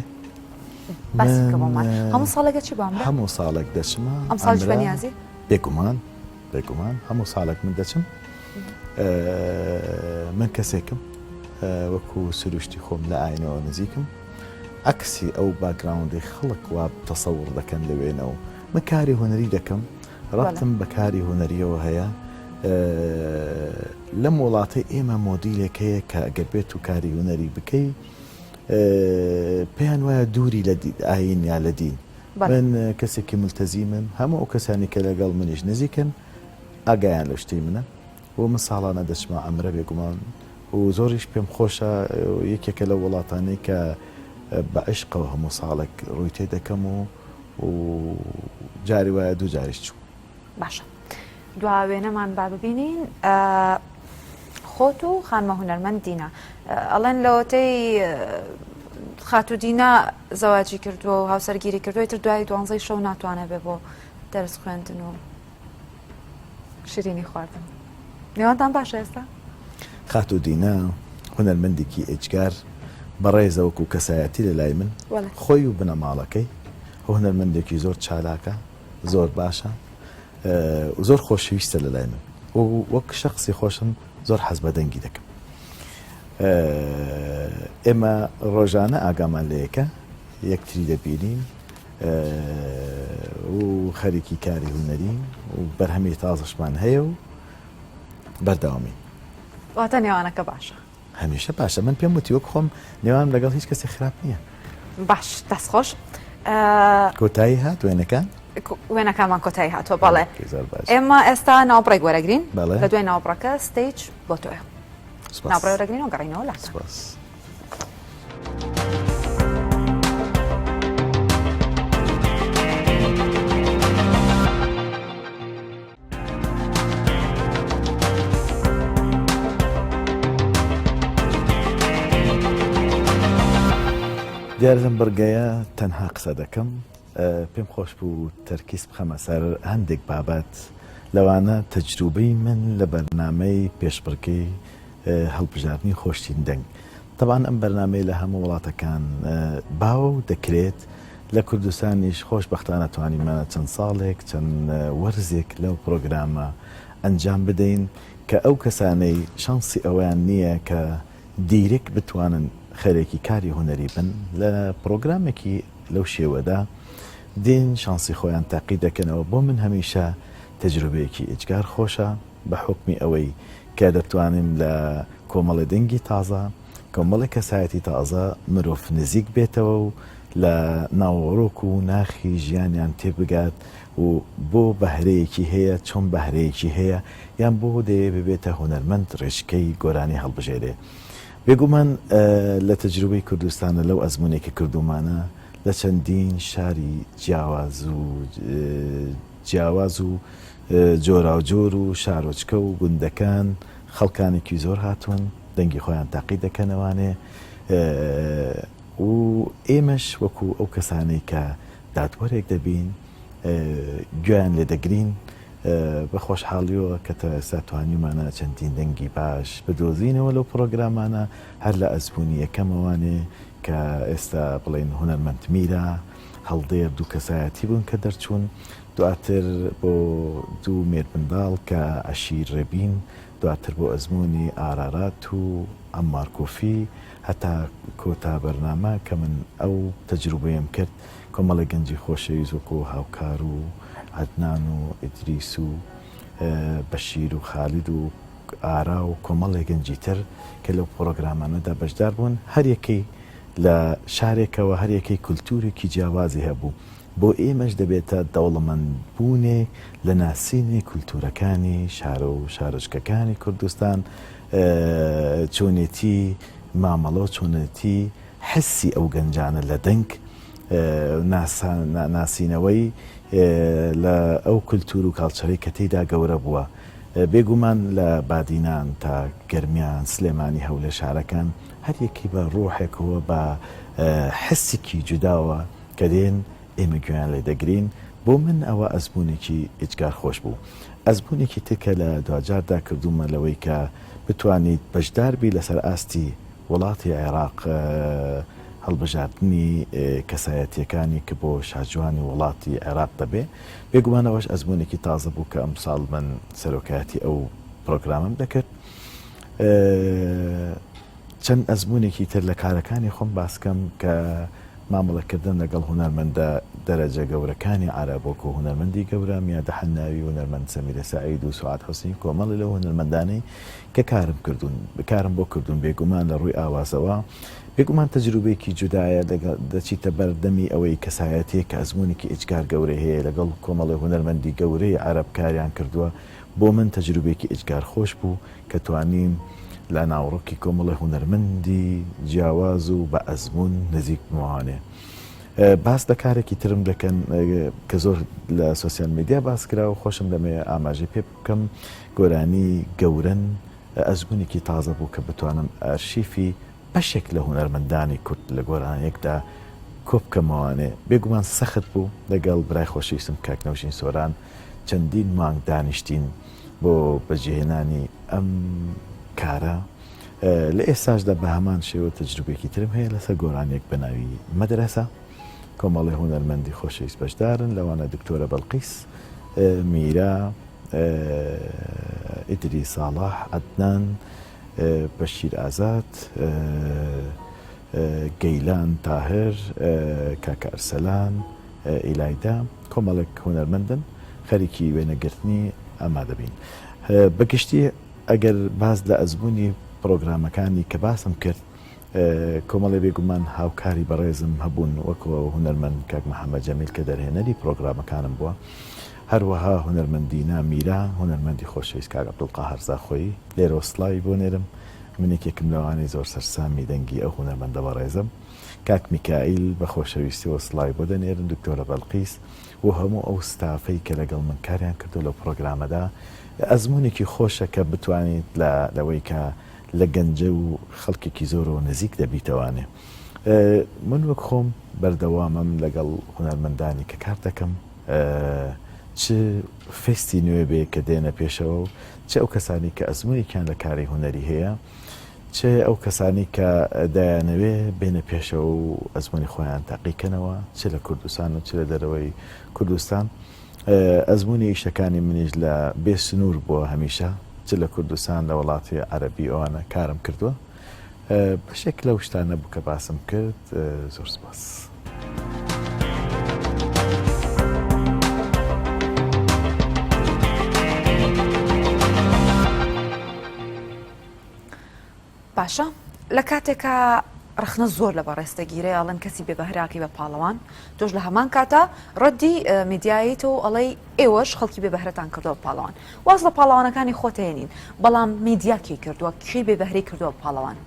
S1: باسی بکە بۆمان هەموو ساڵێک ئەچی بۆ عەمرە؟
S2: هەموو ساڵێک دەچمە
S1: ئەم ساڵیش بەنیازی؟
S2: بێگومان بێگومان هەموو ساڵێک من دەچم من کەسێکم وەکو سروشتی خۆم لە ئاینەوە نزیکم عەکسی ئەو background ی خەڵک وا تەسەوڕ دەکەن لە وێنەوە من کاری هونەری دەکەم ڕەبتم بە کاری هونەریەوە هەیە لەم وڵاتەی ئێمە مۆدیلێک هەیە کە ئەگەر بێت و کاری هونەری بکەی پێیان وایە دووری لە ئاین یا لە دین من کەسێکی ملتەزیمم هەموو ئەو کەسانی کە لەگەڵ منیش نزیکن ئاگایان لە شتی منە و من ساڵانە دەچمە عەمرە بێگومان و زۆریش پێم خۆشە یەکێکە لەو وڵاتانەی کە بە عیشقەوە هەموو ساڵێک ڕووی تێ دەکەم و و جاری وایە دوو جاریش چووم.
S1: باشە دوا وێنەمان با ببینین خۆت و خانمە هونەرمەند دینا ئەڵێن لەوەتەی خاتوو دینا زەواجی کردووە و هاوسەرگیری کردووە تر دوای دوانزەی شەو ناتوانێت بێ بۆ دەرس خوێندن و شیرینی خواردن نێوانتان باشە ئێستا؟
S2: خاتوو دینا هونەرمەندێکی ئێجگار بەڕێزە وەکو کەسایەتی لە لای من خۆی و بنەماڵەکەی هونەرمەندێکی زۆر چالاکە زۆر باشە و زۆر خۆشەویستە لە لای من وەک شخصی خۆشم زۆر حەز بە دەنگی دەکەم ئێمە ڕۆژانە ئاگامان لە یەکە یەکتری دەبینین و خەریکی کاری هونەرین و بەرهەمی تازەشمان هەیە و بەردەوامین.
S1: واتە نێوانەکە باشە؟
S2: هەمیشە باشە من پێم وتی وەک خۆم نێوانم لەگەڵ هیچ کەسێک خراپ نییە.
S1: باش دەست خۆش.
S2: کۆتایی هات وێنەکان؟
S1: وێنەکانمان کۆتایی هاتووە بەڵێ. ئێمە ئێستا ناوبڕێک وەرەگرین لە دوای ناوبڕەکە stage بۆ تۆیە. ناوبڕێ وەرەگرین و گەڕینەوە لاتان.
S2: سپاس. دیارە لەم بڕگەیە تەنها قسە دەکەم پێم خۆش بوو تەرکیز بخەمە سەر هەندێک بابەت لەوانە تەجروبەی من لە بەرنامەی پێشبڕکێی هەڵبژاردنی خۆشترین دەنگ. تەبعەن ئەم بەرنامەیە لە هەموو وڵاتەکان باوە و دەکرێت، لە کوردستانیش خۆشبەختانە توانیمانە چەند ساڵێک چەند وەرزێک لەو پرۆگرامە ئەنجام بدەین کە ئەو کەسانەی شانسی ئەوەیان نییە کە دیرێک بتوانن. خەرێکی کاری هونەری بن لە پڕۆگرامێکی لەو شێوەدا دێن شانسی خۆیان تاقی دەکەنەوە بۆ من هەمیشە تەجروبەیەکی ئێجگار خۆشە بە حوکمی ئەوەی کە دەتوانین لە کۆمەڵێ دەنگی تازە کۆمەڵێ کەسایەتی تازە مرۆڤ نزیک بێتەوە و لە ناوەڕۆک و ناخی ژیانیان تێبگات و بۆ بەهرەیەکی هەیە چۆن بەهرەیەکی هەیە یان بۆ دەیەوێ ببێتە هونەرمەند ڕێچکەی گۆرانی هەڵبژێرێ. بێگومان لە تەجروبەی کوردستانە لەو ئەزموونەی کە کردوومانە لە چەندین شاری جیاواز و جیاواز و جۆراوجۆر و شارۆچکە و گوندەکان خەڵکانێکی زۆر هاتوون دەنگی خۆیان تاقی دەکەنەوانێ و ئێمەش وەکو ئەو کەسانەی کە دادوەرێک دەبین گوێیان لێ دەگرین بە خۆشحاڵیەوە کە تا ئێستا توانیومانە چەندین دەنگی باش بدۆزینەوە لەو پڕۆگرامانە هەر لە ئەزموونی یەکەمەوانێ کە ئێستا بڵێین هونەرمەند میرا هەڵدێر دوو کەسایەتی بوون کە دەرچوون دواتر بۆ دوو مێردمنداڵ کە عەشیر ڕێبین دواتر بۆ ئەزموونی ئارارات و عەممار کۆفی هەتا کۆتا بەرنامە کە من ئەو تەجروبەیەم کرد کۆمەڵێک گەنجی خۆشەویست وەکو هاوکار و عەدنان و ئیدریس و بەشیر و خالید و ئارا و کۆمەڵێک گەنجی تر کە لەو پڕۆگرامانەدا بەشدار بوون هەر یەکەی لە شارێکەوە هەر یەکەی کولتوورێکی جیاوازی هەبوو بۆ ئێمەش دەبێتە دەوڵەمەند بوونێک لە ناسینی کولتوورەکانی شارە و شارۆچکەکانی کوردستان چۆنێتی مامەڵە و چۆنێتی حسی ئەو گەنجانە لە دەنگ ناسینەوەی لە ئەو کولتوور و کاڵچەرەی کە تێیدا گەورە بووە. بێگومان لە بادینان تا گەرمیان، سلێمانی، هەولێر شارەکان هەر یەکەی بە ڕۆحێکەوە بە حسێکی جوداوە کە دێن ئێمە گوێیان لێ دەگرین. بۆ من ئەوە ئەزموونێکی ئیجگار خۆش بوو. ئەزموونێکی تر کە لە دواجاردا کردوومە لەوەی کە بتوانیت بەشدار بی لەسەر ئاستی وڵاتی عێراق هەڵبژاردنی کەسایەتییەکانی کە بۆ شاجوانی وڵاتی عێراق دەبێ، بێگومان ئەوەش ئەزموونێکی تازە بوو کە ئەمساڵ من سەرۆکایەتی ئەو پرۆگرامەم دەکرد. چەند ئەزموونێکی تر لە کارەکانی خۆم باس کەم کە مامەڵەکردن لەگەڵ هونەرمەندە دەرەجە گەورەکانی عەرەب وەکو هونەرمەندی گەورە میادە حەناوی، هونەرمەند سەمیرە سەعید و سوعاد حوسنی کۆمەڵێ لەو هونەرمەندانەی کە کارم کردوون کارم بۆ کردوون بێگومان لە ڕووی ئاوازەوە بێگومان تەجروبەیەکی جودایە لەگەڵ دەچیتە بەر دەمی ئەوەی کەسایەتیەک کە ئەزموونێکی ئێجگار گەورەی هەیە لەگەڵ کۆمەڵێ هونەرمەندی گەورەی عەرەب کاریان کردووە بۆ من تەجروبەیەکی ئێجگار خۆش بوو کە توانیم لە ناوەڕۆکی کۆمەڵێ هونەرمەندی جیاواز و بە ئەزموون نزیک بمەوانێ. باس لە کارێکی ترم دەکەن کە زۆر لە سۆسیال میدیا باس کرا و خۆشم دەمەوێ ئاماژەی پێ بکەم، گۆرانی گەورەن ئەزموونێکی تازە بوو کە بتوانم ئەرشیفی بەشێک لە هونەرمەندانی کورد لە گۆرانییەکدا کۆبکەمەوانێ، بێگومان سەخت بوو، لەگەڵ برای خۆشەویستم کاک نەوژین سۆران چەندین مانگ دانیشتین بۆ بەجێهێنانی ئەم کارە، لە ئێستاشدا بە هەمان شێوە تەجروبەیەکی ترم هەیە لەسەر گۆرانییەک بە ناوی مەدرەسە، کۆمەڵێ هونەرمەندی خۆشەویست بەشدارن لەوانە دکتۆرە بەڵقیس میرا، ئیدریس ساڵح، عەدنان بەشیر ئازاد، گەیلان تاهر، کاکە ئەرسەلان، ئیلایدا، کۆمەڵێک هونەرمەندن خەریکی وێنەگرتنی ئامادە بین. بە گشتی ئەگەر باس لە ئەزموونی پڕۆگرامەکانی کە باسم کرد، کۆمەڵێ بێگومان هاوکاری بەڕێزم هەبوون وەکو هونەرمەند کاک محەمەد جەمیل کە دەرهێنەری پڕۆگرامەکانم بووە، هەروەها هونەرمەند دینا میرا، هونەرمەندی خۆشەویست کاک عەبدولقاهر زاخۆیی، لێرەوە سڵاوی بۆ نێرم، من یەکێکم لەوانەی زۆر سەرسامی دەنگی ئەو هونەرمەندە بەڕێزەم. کاک میکائیل بە خۆشەویستیەوە سڵاوی بۆ دەنێرم، دکتۆرە بەلقیس و هەموو ئەو ستافەی کە لەگەڵ من کاریان کردووە لەو پڕۆگرامەدا، ئەزموونێکی خۆشە کە بتوانیت لە لەوەی کە لە گەنجە و خەڵکێکی زۆرەوە نزیک دەبیتەوانێ. من وەک خۆم بەردەوامم لەگەڵ هونەرمەندانی کە کار دەکەم، چ فێستی نوێ بێ کە دێنە پێشەوە و چ ئەو کەسانی کە ئەزموونێکیان لە کاری هونەری هەیە، چ ئەو کەسانەی کە دەیانەوێ بێنە پێشەوە و ئەزموونی خۆیان تاقی کەنەوە چ لە کوردستان و چ لە دەرەوەی کوردستان. ئەزموونی ئیشەکانی منیش لە بێ سنوور بووە هەمیشە چ لە کوردستان لە وڵاتی عەرەبی ئەوانە کارم کردووە. بەشێک لەو شتانە بوو کە باسم کرد زۆر سپاس.
S1: باشە لە کاتێکا ڕەخنە زۆر لە بەڕێز دەگیرێ ئەڵێن کەسی بێ بەهراکەی بە پاڵەوان تۆش لە هەمان کاتا ڕەدی میدیاییتەوە ئەڵێی ئێوەش خەڵکی بێ بەهرەتان کردووە بە پاڵەوان واز لە پاڵەوانەکانی خۆت هێنین بەڵام میدیا کێی کردووە کێی بێ بەهرەی کردووە بە پاڵەوان؟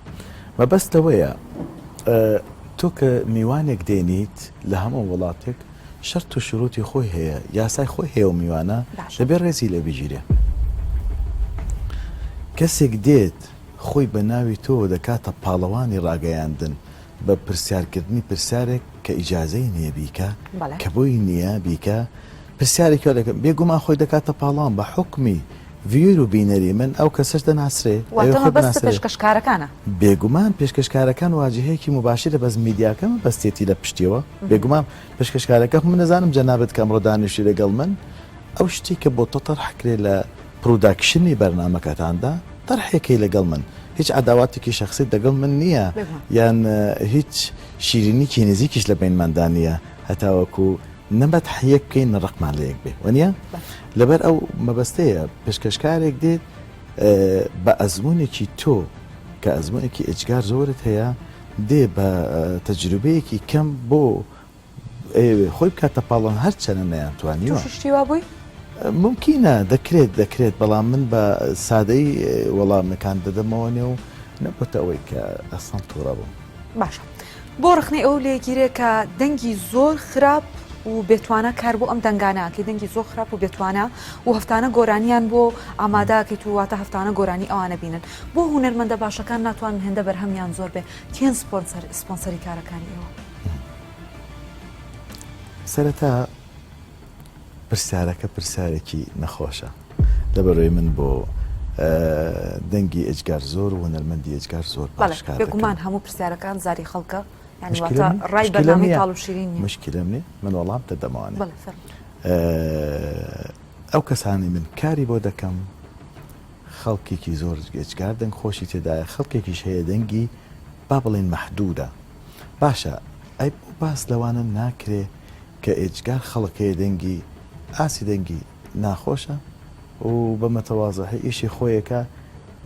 S2: مەبەست لەوەیە تۆ کە میوانێک دێنیت لە هەموو وڵاتێک شەرت و شروتی خۆی هەیە یاسای خۆی هەیە و میوانە دەبێ ڕێزی لێ بگیرێ کەسێک دێت خۆی بە ناوی تۆوە دەکاتە پاڵەوانی ڕاگەیاندن بە پرسیارکردنی پرسیارێک کە ئیجازەی نییە بیکا، کە بۆی نییە بیکا، پرسیارێکی وا دەکەن، بێگومان خۆی دەکاتە پاڵەوان بە حوکمی viewer و بینەری من ئەو کەسەش دەناسرێ، ئەوێ
S1: واتە
S2: خۆی
S1: مەبەستت
S2: بناسرێ.
S1: پێشکەشکارەکانە؟
S2: بێگومان پێشکەشکارەکان واجهەیەکی موباشیرە بەس میدیاکە مەبەستێتی لە پشتیەوە، بێگومان پێشکەشکارەکە من دەزانم جەنابت کە ئەمڕۆ دانیشتی لەگەڵ من ئەو شتەی کە بۆ تۆ تەرح کرێ لە production ی بەرنامەکەتاندا تەرحێکەی لەگەڵ من هیچ عەداواتێکی شەخسیت لەگەڵ من نییە یان هیچ شیرینیکی نزیکیش لە بەینماندا نییە هەتاوەکو نە مەدح یەک بکەین نە ڕقمان لە یەک بێ وەنیە لەبەر ئەو مەبەستەیە پێشکەشکارێک دێت بە ئەزمونێکی تۆ کە ئەزمونێکی ئێجگار زۆرت هەیە دێ بە تەجروبەیەکی کەم بۆ ئەیەوێ خۆی بکاتە پاڵەوان هەرچەنە نەیانتوانیوە.
S1: توشی شتی وا بووی؟
S2: مومکینە دەکرێت دەکرێت بەڵام من بە سادەیی وەڵامەکان دەدەمەوە نێ و نەبۆتە ئەوەی کە ئەسڵەن توڕە بووم.
S1: باشە بۆ ڕەخنەی ئەوە لێگیرێ کە دەنگی زۆر خراپ و بێتوانە کار بۆ ئەم دەنگانە ئەکەی دەنگی زۆر خراپ و بێتوانە و هەفتانە گۆرانیان بۆ ئامادە ئەکەیت و واتە هەفتانە گۆرانی ئەوانە بینن بۆ هونەرمەندە باشەکان ناتوانن هێندە بەرهەمیان زۆر بێ کێن سپۆنسەر سپۆنسەری کارەکانی ئێوە؟
S2: سەرەتا پرسیارەکە پرسیارێکی نەخۆشە لەبەرەوەی من بۆ دەنگی ئێجگار زۆر و هونەرمەندی ئێجگار زۆر باش کار دەکەم.
S1: بێگومان هەموو پرسیارەکان زاری خەڵکە یانی واتە ڕای بەرنامەی تاڵ و شیرین نییە.
S2: مشکلەم نییە من وەڵام دەدەمەوانێ. بەڵێ فەرموو. ئەو کەسانەی من کاری بۆ دەکەم خەڵکێکی زۆر ئێجگار دەنگ خۆشی تێدایە خەڵکێکیش هەیە دەنگی با بڵێین مەحدودە باشە ئەی بۆ باس لەوانە ناکرێ کە ئێجگار خەڵک هەیە دەنگی ئاستی دەنگی ناخۆشە و بە مەتەوازحی ئیشی خۆیەکە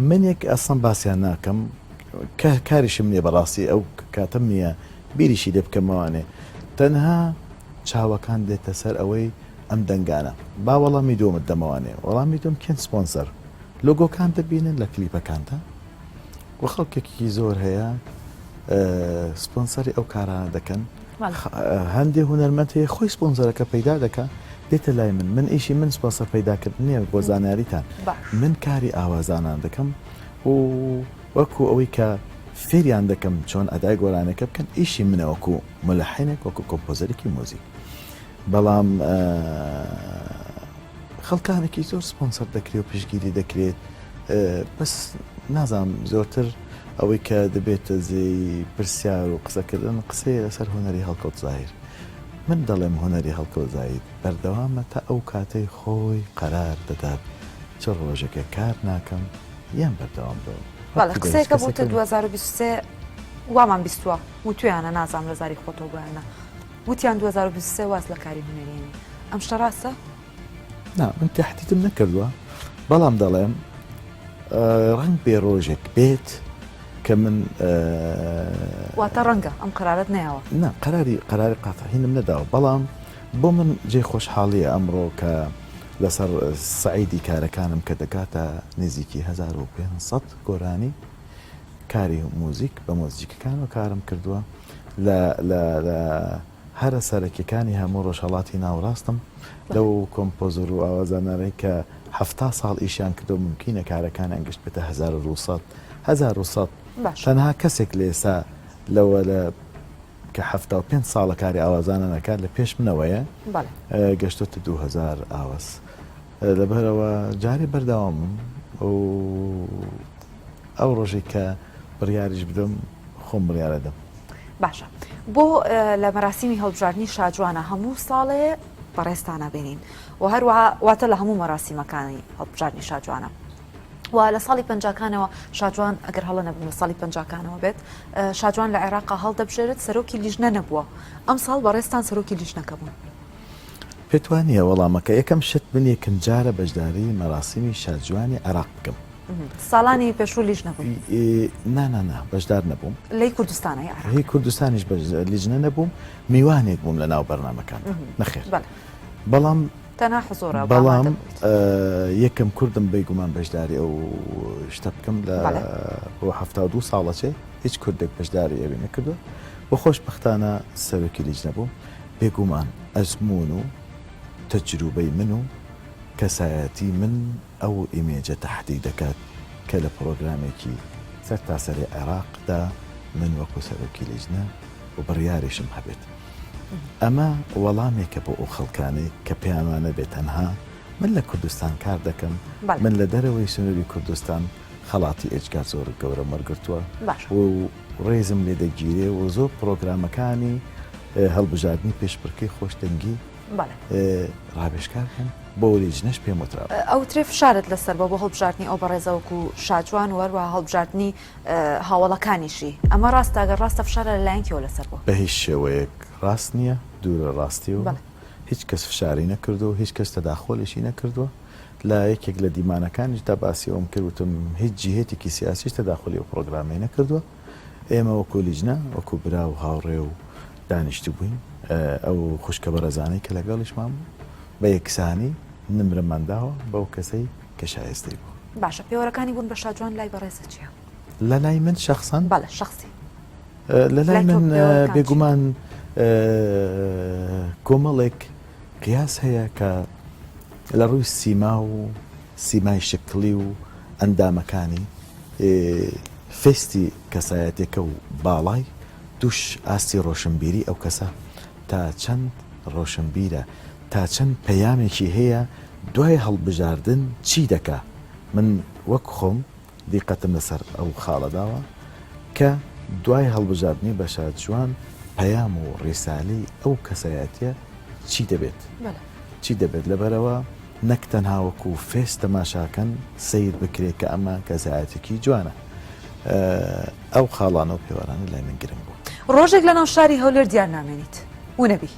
S2: منێک ئەسڵەن باسیان ناکەم کاریشم نییە بەڕاستی ئەو کاتەم نییە بیریشی لێ بکەمەوانێ تەنها چاوەکان دێتە سەر ئەوەی ئەم دەنگانە با وەڵامی دووەمت دەمەوانێ وەڵامی دووەم کێن سپۆنسەر لۆگۆکان دەبینن لە کلیپەکاندا وە خەڵکێکی زۆر هەیە سپۆنسەری ئەو کارانە دەکەن هەندێ هونەرمەند هەیە خۆی سپۆنسەرەکە پەیدا دەکا دێتە لای من من ئیشی من سپۆنسەر پەیداکردن نییە بۆ زانیاریتان من کاری ئاوازانان دەکەم و وەکو ئەوەی کە فێریان دەکەم چۆن ئەدای گۆرانەکە بکەن ئیشی منە وەکو ملحنێک وەکو کۆمپۆزەرێکی موزیک بەڵام خەڵکانێکی زۆر سپۆنسەر دەکرێت و پشتگیری دەکرێت بەس نازانم زۆرتر ئەوەی کە دەبێتە جێی پرسیار و قسەکردن قسەیە لەسەر هونەری هەڵکەوت زاهیر من دەڵێم هونەری هەڵکەوت زاهیر بەردەوامە تا ئەو کاتەی خۆی قەرار دەدات چ ڕۆژێکە کار ناکەم یان بەردەوام دەبم.
S1: بەڵێ قسەیەکە بۆتە 2023 وامان بیستووە وتویانە نازانم لە زاری خۆتەوە بۆیان نا وتیان 2023 واز لە کاری هونەری هێنی ئەم شتە ڕاستە؟
S2: نا من تهدیدم نەکردووە بەڵام دەڵێم ڕەنگ بێ ڕۆژێک بێت کە من
S1: واتە ڕەنگە ئەم قرارت نەیاوە
S2: نا قراری قراری قاتعینم نەداوە بەڵام بۆ من جێ خۆشحاڵیە ئەمڕۆ کە لەسەر سعیدی کارەکانم کە دەگاتە نزیکی 1500 گۆرانی کاری موزیک بە مۆزیکەکانەوە کارم کردووە لە لە لە هەرە سەرەکیەکانی هەموو ڕۆژهەڵاتی ناوەڕاستم لەو کۆمپۆزەر و ئاوازانانەی کە 70 ساڵ ئیشیان کردو مومکینە کارەکانیان گشت بێتە 1200 1100 تەنها کەسێک لە ئێستا لەوە لە کە 75 ساڵە کاری ئاوازانە نەکات لە پێش منەوەیە گەشتۆتە 2000 ئاواز لەبەرئەوە جارێ بەردەوامم و ئەو ڕۆژەی کە بڕیاریش بدەم خۆم بڕیارەدەم.
S1: باشە بۆ لە مەراسیمی هەڵبژاردنی شاجوانە هەموو ساڵێ بەڕێزتان ئەبینین و هەروەها واتە لە هەموو مەراسیمەکانی هەڵبژاردنی شاجوانە. و لە ساڵی پەنجاکانەوە شاجوان ئەگەر هەڵە نەبم لە ساڵی پەنجاکانەوە بێت شاجوان لە عێراقا هەڵدەبژێرێت سەرۆکی لیژنە نەبووە ئەمساڵ بەڕێزتان سەرۆکی لیژنەکە بوون.
S2: پێت وا نییە وەڵامەکە یەکەم شت من یەکەم جارە بەشداری مەراسیمی شاجوانی عێراق بکەم.
S1: ساڵانی پێشوو لیژنە بووی؟
S2: نا نا نا بەشدار نەبووم.
S1: لەی کوردستانە یا عێراق؟
S2: هی کوردستانیش لیژنە نەبووم میوانێک بووم لە ناو بەرنامەکاندا نەخێر بەڵام
S1: تەنها حزۆرە
S2: بەڵام یەکەم کوردم بێگومان بەشداری ئەو شتە بکەم لە بۆ 72 ساڵەچێ هیچ کوردێک بەشداری ئەوی نەکردو بە خۆشببختانە سەرۆکی لیژنە بووم بێگومان ئەزمون و تەجروبەی من و کەسایەتی من ئەو ئیمێجە تەحدید دەکات کە لە پڕۆگرامێکی سەرتاسەری عێراقدا من وەکو سەرۆکی لیژنە و بڕیاریشم هەبێت. ئەمە وەڵامێکە بۆ ئەو خەڵکانەی کە پێیانوانەبێت تەنها من لە کوردستان کار دەکەم، من لە دەرەوەی سنووری کوردستان خەڵاتی ئێجگار زۆر گەورەم وەرگرتووە و ڕێزم لێ دەگیرێ و زۆر پڕۆگرامەکانی هەڵبژاردنی پێشبڕکێی خۆشدەنگی ڕاوێژکار بووم بۆ لیژنەش پێم وترابوو.
S1: ئەوترێ فشارت لەسەر بووە بۆ هەڵبژاردنی ئەو بەڕێزە وەکو شاجوان و هەروەها هەڵبژاردنی هاوەڵەکانیشی ئەمە ڕاستە ئەگەر ڕاستە فشارە لە لایەن کێوە لەسەر بووە؟
S2: بە هیچ شێوەیەک ڕاست نییە دوورە ڕاستیەوە هیچ کەس فشاری نەکردووە و هیچ کەس تەداخۆلیشی نەکردووە لە یەکێک لە دیمانەکانیشدا باسی ئەوەم کرد وتم هیچ جیهەتێکی سیاسیش تەداخۆلی ئەو پڕۆگرامەی نەکردووە ئێمە وەکو لیجنە وەکو برا و هاوڕێ و دانیشتبووین ئەو خوشکە بەڕێزانەی کە لەگەڵیشمان بوو بە یەکسانی نمرەمان داوە بەو کەسەی کە شایستەی بوو.
S1: باشە پێوەرەکانی بوون بە شاجوان لای بەڕێزت چیە؟
S2: لە لای من شەخسەن؟
S1: بەڵێ شەخسی.
S2: لە لای من بێگومان کۆمەڵێک قیاس هەیە کە لە ڕووی سیما و سیمای شکڵی و ئەندامەکانی فێستی کەسایەتێکە و باڵای دووش ئاستی ڕۆشنبیری ئەو کەسە تا چەند ڕۆشنبیرە تا چەند پەیامێکی هەیە دوای هەڵبژاردن چی دەکا من وەک خۆم دیقەتم لەسەر ئەو خاڵە داوە کە دوای هەڵبژاردنی بەشار جوان پەیام و ڕیسالەی ئەو کەسایەتیە چی دەبێت چی دەبێت لەبەرئەوە نەک تەنها وەکو face تەماشاکەن سەیر بکرێت کە ئەمە کەسایەتێکی جوانە ئەو خاڵانە و پێوەرانە لای من گرنگ بوو.
S1: ڕۆژێک لەناو شاری هەولێر دیار نامێنیت ونەبی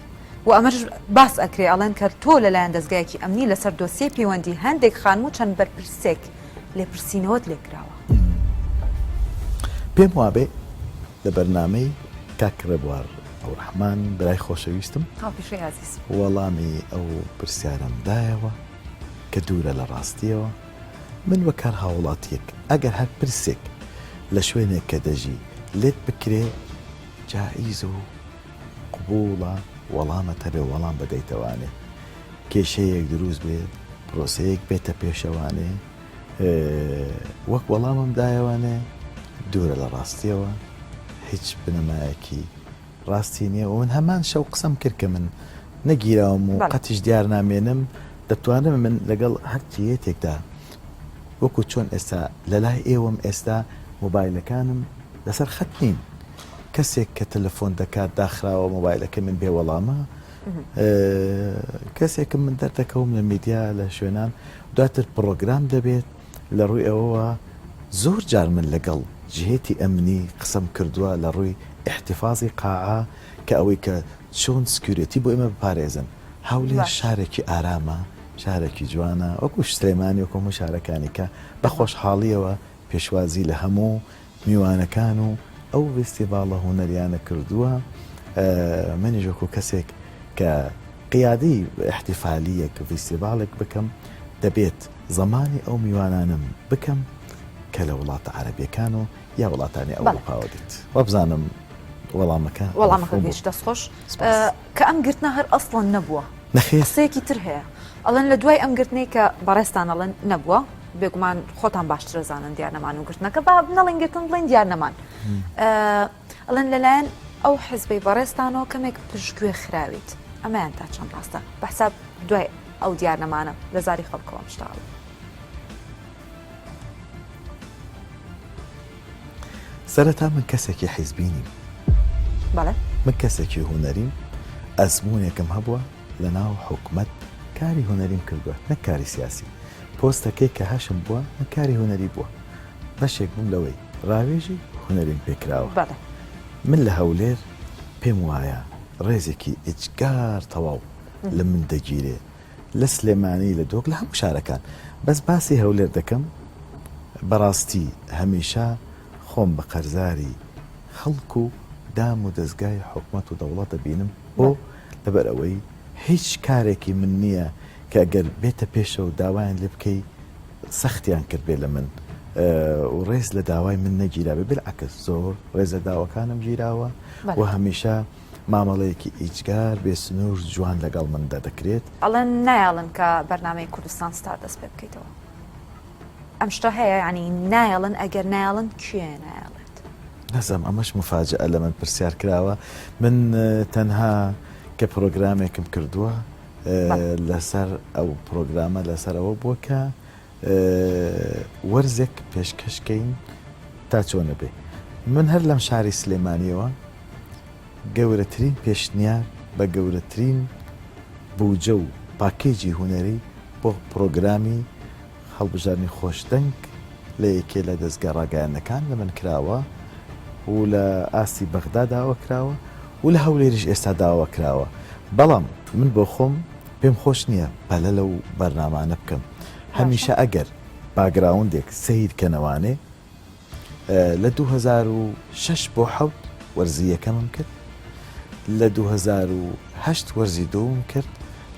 S1: و ئەمەش باس ئەکرێ ئەڵێن کە تۆ لەلایەن دەزگایەکی ئەمنی لەسەر دۆسیەی پەیوەندی هەندێک خانم و چەند بەرپرسێک لێپرسینەوەت لێکراوە.
S2: پێم وابێ لە بەرنامەی کاک ڕێبوار ئەوڕەحمان برای خۆشەویستم
S1: هاوپیشەی ئازیز.
S2: وەڵامی ئەو پرسیارەم دایەوە کە دوورە لە ڕاستیەوە. من وەک هەر هاوڵاتیەک ئەگەر هەر پرسێک لە شوێنێک کە دەژی لێت بکرێ جائیز و قبوڵە وەڵامت هەبێ وەڵام بدەیتەوانێ کێشەیەک دروست بێت پرۆسەیەک بێتە پێشەوانێ وەک وەڵامم دایەوانێ دوورە لە ڕاستیەوە هیچ بنەمایەکی ڕاستی نییە و من هەمان شەو قسەم کرد کە من نەگیراوم و قەتیش دیار نامێنم دەتوانم من لەگەڵ هەر جێیەتێکدا وەکو چۆن ئێستا لەلای ئێوەم ئێستا مۆبایلەکانم لەسەر خەت نین کەسێک کە تەلەفۆن دەکات داخراوە مۆبایلەکە من بێ وەڵامە کەسێکم من دەردەکەوم لە میدیا لە شوێنان دواتر پڕۆگرام دەبێت لە ڕووی ئەوەوە زۆر جار من لەگەڵ جهێتی ئەمنی قسەم کردووە لە ڕووی ئیحتیفازی قاعە کە ئەوەی کە چۆن security بۆ ئێمە بپارێزن. هەولێر شارێکی ئارامە، شارێکی جوانە، وەکو سلێمانی وەکو هەموو شارەکانی کە بە خۆشحاڵییەوە پێشوازی لە هەموو میوانەکان و ئەو ڤیستیڤاڵە هونەریانە کردووە، منیش وەکو کەسێک کە قیادەی ئیحتیفالییەک، ڤیستیڤاڵێک بکەم، دەبێت زەمانی ئەو میوانانەم بکەم کە لە وڵاتە عەرەبییەکان و یا وڵاتانی ئەوروپاوە دێت. وابزانم وەڵامەکە
S1: وەڵامەکە گەیشت. دەست خۆش. کە ئەم گرتنە هەر ئەسڵەن نەبووە.
S2: نەخێر.
S1: قسەیەکی تر هەیە ئەڵێن لە دوای ئەم گرتنەی کە بەڕێزتان ئەڵێن نەبووە، بێگومان خۆتان باشتر ئەزانن دیار نەمان و گرتنەکە با نەڵێن گرتن بڵێن دیار نەمان. ئەڵێن لەلایەن ئەو حزبەی بەڕێزتانەوە کەمێک پشتگوێ خراویت ئەمەیان تا چەند ڕاستە بە حساب دوای ئەو دیار نەمانە لە زاری خەڵکەوە ئەم شتە ئەڵێن.
S2: سەرەتا من کەسێکی حیزبی نیم.
S1: بەڵێ.
S2: من کەسێکی هونەریم، ئەزموونێکم هەبووە لە ناو حکومەت کاری هونەریم کردووە نەک کاری سیاسی. پۆستەکەی کە هەشم بووە من کاری هونەری بووە بەشێک بووم لەوەی ڕاوێژی هونەریم پێ کراوە.
S1: بەڵێ.
S2: من لە هەولێر پێم وایە ڕێزێکی ئیجگار تەواو لە من دەگیرێ لە سلێمانی لە دهۆک لە هەموو شارەکان بەس باسی هەولێر دەکەم بەڕاستی هەمیشە خۆم بە قەرزاری خەڵک و دام و دەزگای حکومەت و دەوڵەت دەبینم بۆ لەبەر ئەوەی هیچ کارێکی من نییە کە گەر بێتە پێشەوە داوایان لێ بکەی سەختیان کردبێ لە من و ڕێز لە داوای من نەگیرابێ بالعکس زۆر ڕێز لە داواکانم گیراوە و هەمیشە مامەڵەیەکی ئیجگار بێ سنوور جوان لەگەڵ مندا دەکرێت.
S1: ئەڵێن نایەڵن کە بەرنامەی کوردستان ستار دەست پێ بکەیتەوە ئەم شتە هەیە یانی نایەڵن ئەگەر نایەڵن کێ نایەڵێت؟
S2: نازانم ئەمەش مفاجئە لە من پرسیار کراوە من تەنها کە پرۆگرامێکم کردووە لەسەر ئەو پرۆگرامە لەسەر ئەوە بووە کە وەرزێک پێشکەش کەین تا چۆنە بێ من هەر لەم شاری سلێمانیەوە گەورەترین پێشنیار بە گەورەترین بوجە و پاکێجی هونەری بۆ پرۆگرامی هەڵبژاردنی خۆشدەنگ لە یەکێ لە دەزگا ڕاگەیاندنەکان لە من کراوە و لە ئاستی بەغدا داوا کراوە و لە هەولێریش ئێستا داوا کراوە بەڵام من بۆ خۆم پێم خۆش نییە پەلە لەو بەرنامانە بکەم هەمیشە ئەگەر background ێک سەیر کەنەوانێ لە 2006 بۆ حەوت وەرزی یەکەمم کرد لە 2008 وەرزی دووم کرد